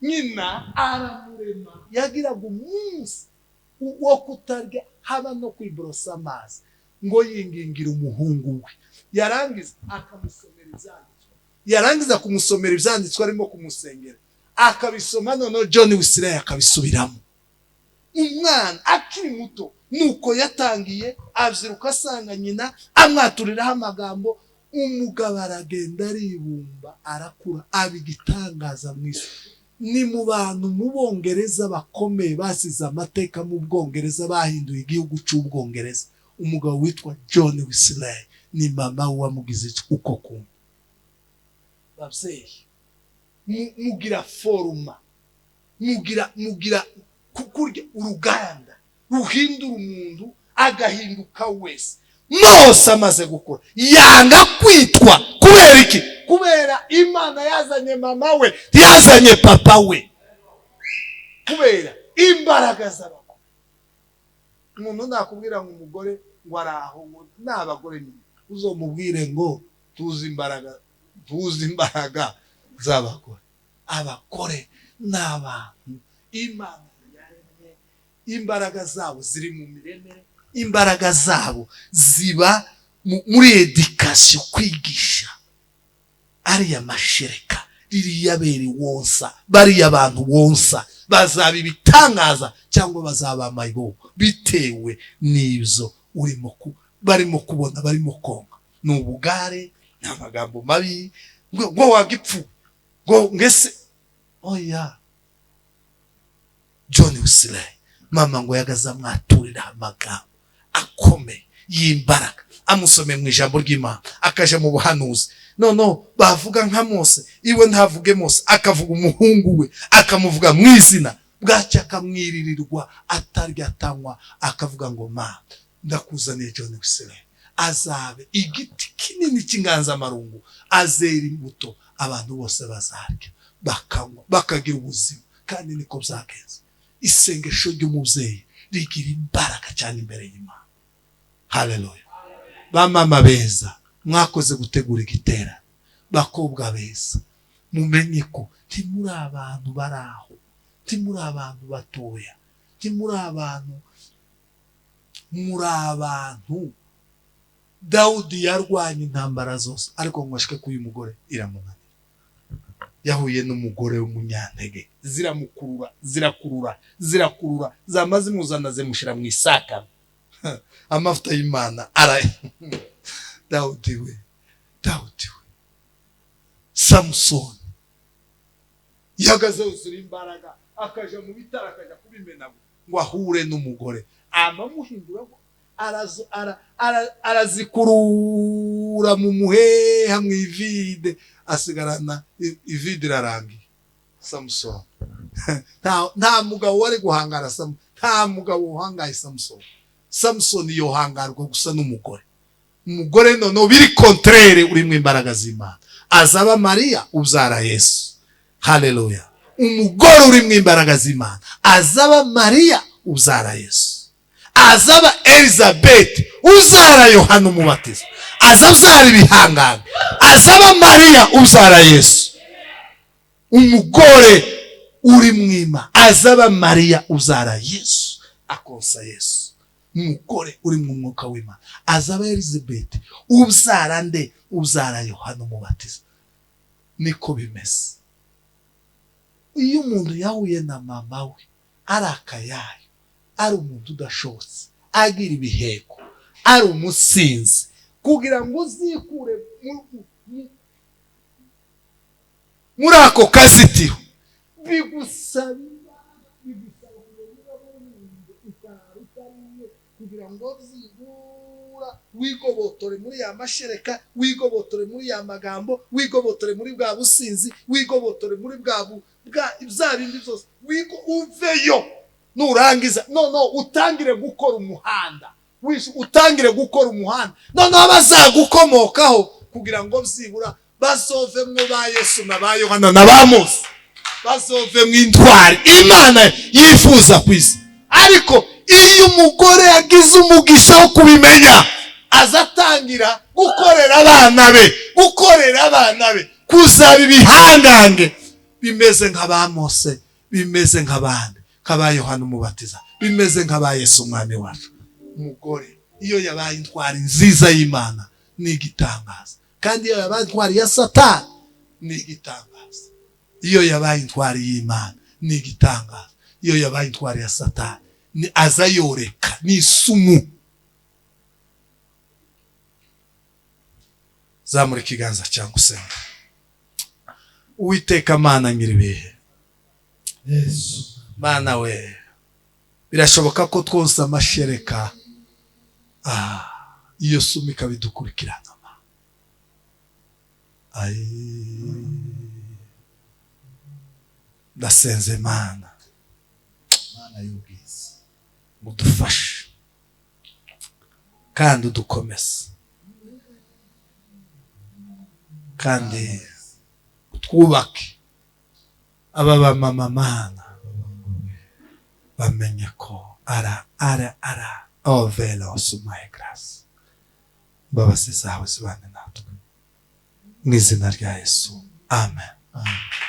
Nyina aramurema, yagiraga umunsi wo kutarya haba no kwiborosa amazi, ngo yingingira umuhungu we. Yarangiza akamusomera ibyanditswe, yarangiza kumusomera ibyanditswe arimo kumusengera akabisoma, noneho John Wesley akabisubiramo. Umwana akiri muto nuko yatangiye abyiruka asanga nyina amwaturiraho amagambo. Umugabo aragenda aribumba, arakura, aba igitangaza mu isi. Ni mu bantu mu Bongereza bakomeye basize amateka mu Bwongereza, bahinduye igihugu cy'Ubwongereza. Umugabo witwa John Wesley ni mama wamugize uko kumva. Babyeyi mugira foruma, mugira kurya uruganda ruhindura umuntu agahinduka wese. Mose amaze gukura yanga kwitwa kubera iki? Kubera Imana yazanye mama we, yazanye papa we, kubera imbaraga z'abagore. Umuntu nakubwira ngo umugore ngo araho ngo n'abagore nyine, uzomubwire ngo tuzi imbaraga, tuzi imbaraga z'abagore. Abagore n'abantu Imana yaremye, imbaraga zabo ziri mu miremere, imbaraga zabo ziba muri education, kwigisha. Ariya mashereka ririya bere wonsa, bariya abantu wonsa bazaba ibitangaza cyangwa bazaba amayibobo, bitewe n'ibyo urimo barimo kubona, barimo konka. Ni ubugare, ni amagambo mabi, ngo wagipfu ngo ngese oya. John Wesley mama ngo yagaza mwaturira amagambo akomeye, y'imbaraga, amusomeye mu ijambo ry'Imana, akaja mu buhanuzi. Noneho bavuga nka Mose, iwe ntavuge Mose, akavuga umuhungu we, akamuvuga mu izina, bwacya akamwiririrwa atarya atanywa, akavuga ngo ma ndakuzaniye John Wesley, azabe igiti kinini cy'inganzamarungu, azera imbuto abantu bose bazarya bakanywa bakagira ubuzima. Kandi niko byagenze. Isengesho ry'umubyeyi rigira imbaraga cyane imbere y'Imana. Haleluya. Ba mama beza, mwakoze gutegura igiterane. Bakobwa beza, mumenye ko ntimuri abantu bari aho, ntimuri abantu batoya, ntimuri abantu, muri abantu. Dawudi yarwanye intambara zose, ariko ngo ashike k'uyu mugore iramunanira. Yahuye n'umugore w'umunyantege, ziramukurura, zirakurura, zirakurura, zamaze imuzana zimushyira mu isakama. Amavuta y'Imana ara Dawudi we, Dawudi we. Samusoni yahagaze yuzura imbaraga, akaja mu bitaro, akaja kubimena ngo ahure n'umugore, amamuhindura arazikurura mu muheha mu ivide, asigarana ivide irarangiye. Samusoni nta mugabo wari guhangara Samusoni, nta mugabo uhangaye Samusoni. Samusoni yohangarwa gusa n'umugore. Umugore noneho biri contraire, uri mu imbaraga z'Imana, azaba Mariya ubyara Yesu. Haleluya. Umugore uri mu imbaraga z'Imana azaba Mariya ubyara Yesu, azaba Elizabeth ubyara Yohana Umubatiza, azabyara ibihangano, azaba Mariya ubyara Yesu. Umugore uri mwima azaba Mariya ubyara Yesu, akonsa Yesu. Umugore uri mu mwuka w'Imana azaba Elizabeth ubyara nde? Ubyara Yohana Umubatiza. Niko bimeze. Iyo umuntu yahuye na mama we ari akayayo, ari umuntu udashobotse, agira ibiheko, ari umusinzi, kugira ngo uzikure muri ako kazitiro bigusaba kugira ngo byibura wigobotore muri ya mashereka, wigobotore muri ya magambo, wigobotore muri bwa businzi, wigobotore muri bwa bya bindi byose, uveyo. Nurangiza noneho utangire gukora umuhanda, utangire gukora umuhanda, noneho bazagukomokaho kugira ngo byibura bazovemwo ba Yesu na ba Yohana na ba Mose, bazovemwo intwari Imana yifuza ku isi. Ariko iyo umugore yagize umugisha wo kubimenya, azatangira gukorera abana be, gukorera abana be kuzaba ibihangange bimeze nka ba Mose, bimeze nk'abandi, nk'aba Yohana Umubatiza, bimeze nk'aba Yesu umwami wacu. Umugore iyo yabaye intwari nziza y'Imana ni igitangaza, kandi iyo yabaye intwari ya Satani ni igitangaza. Iyo yabaye intwari y'Imana ni igitangaza, iyo yabaye intwari ya Satani ni azayoreka, ni isumu. Zamura ikiganza cyangwa usenga. Uwiteka Mana nyiribihe, Yesu Mana we, birashoboka ko twose amashereka iyo sumu ikabidukurikirana. Ndasenze Mana, Mana y'ubwiza, udufashe kandi udukomeze kandi utwubake. Aba bamama Mana bamenye ko ara ara ara ovelo sumaye grace, imbabazi zawe zibane natwe mu izina rya Yesu, amen. Amen.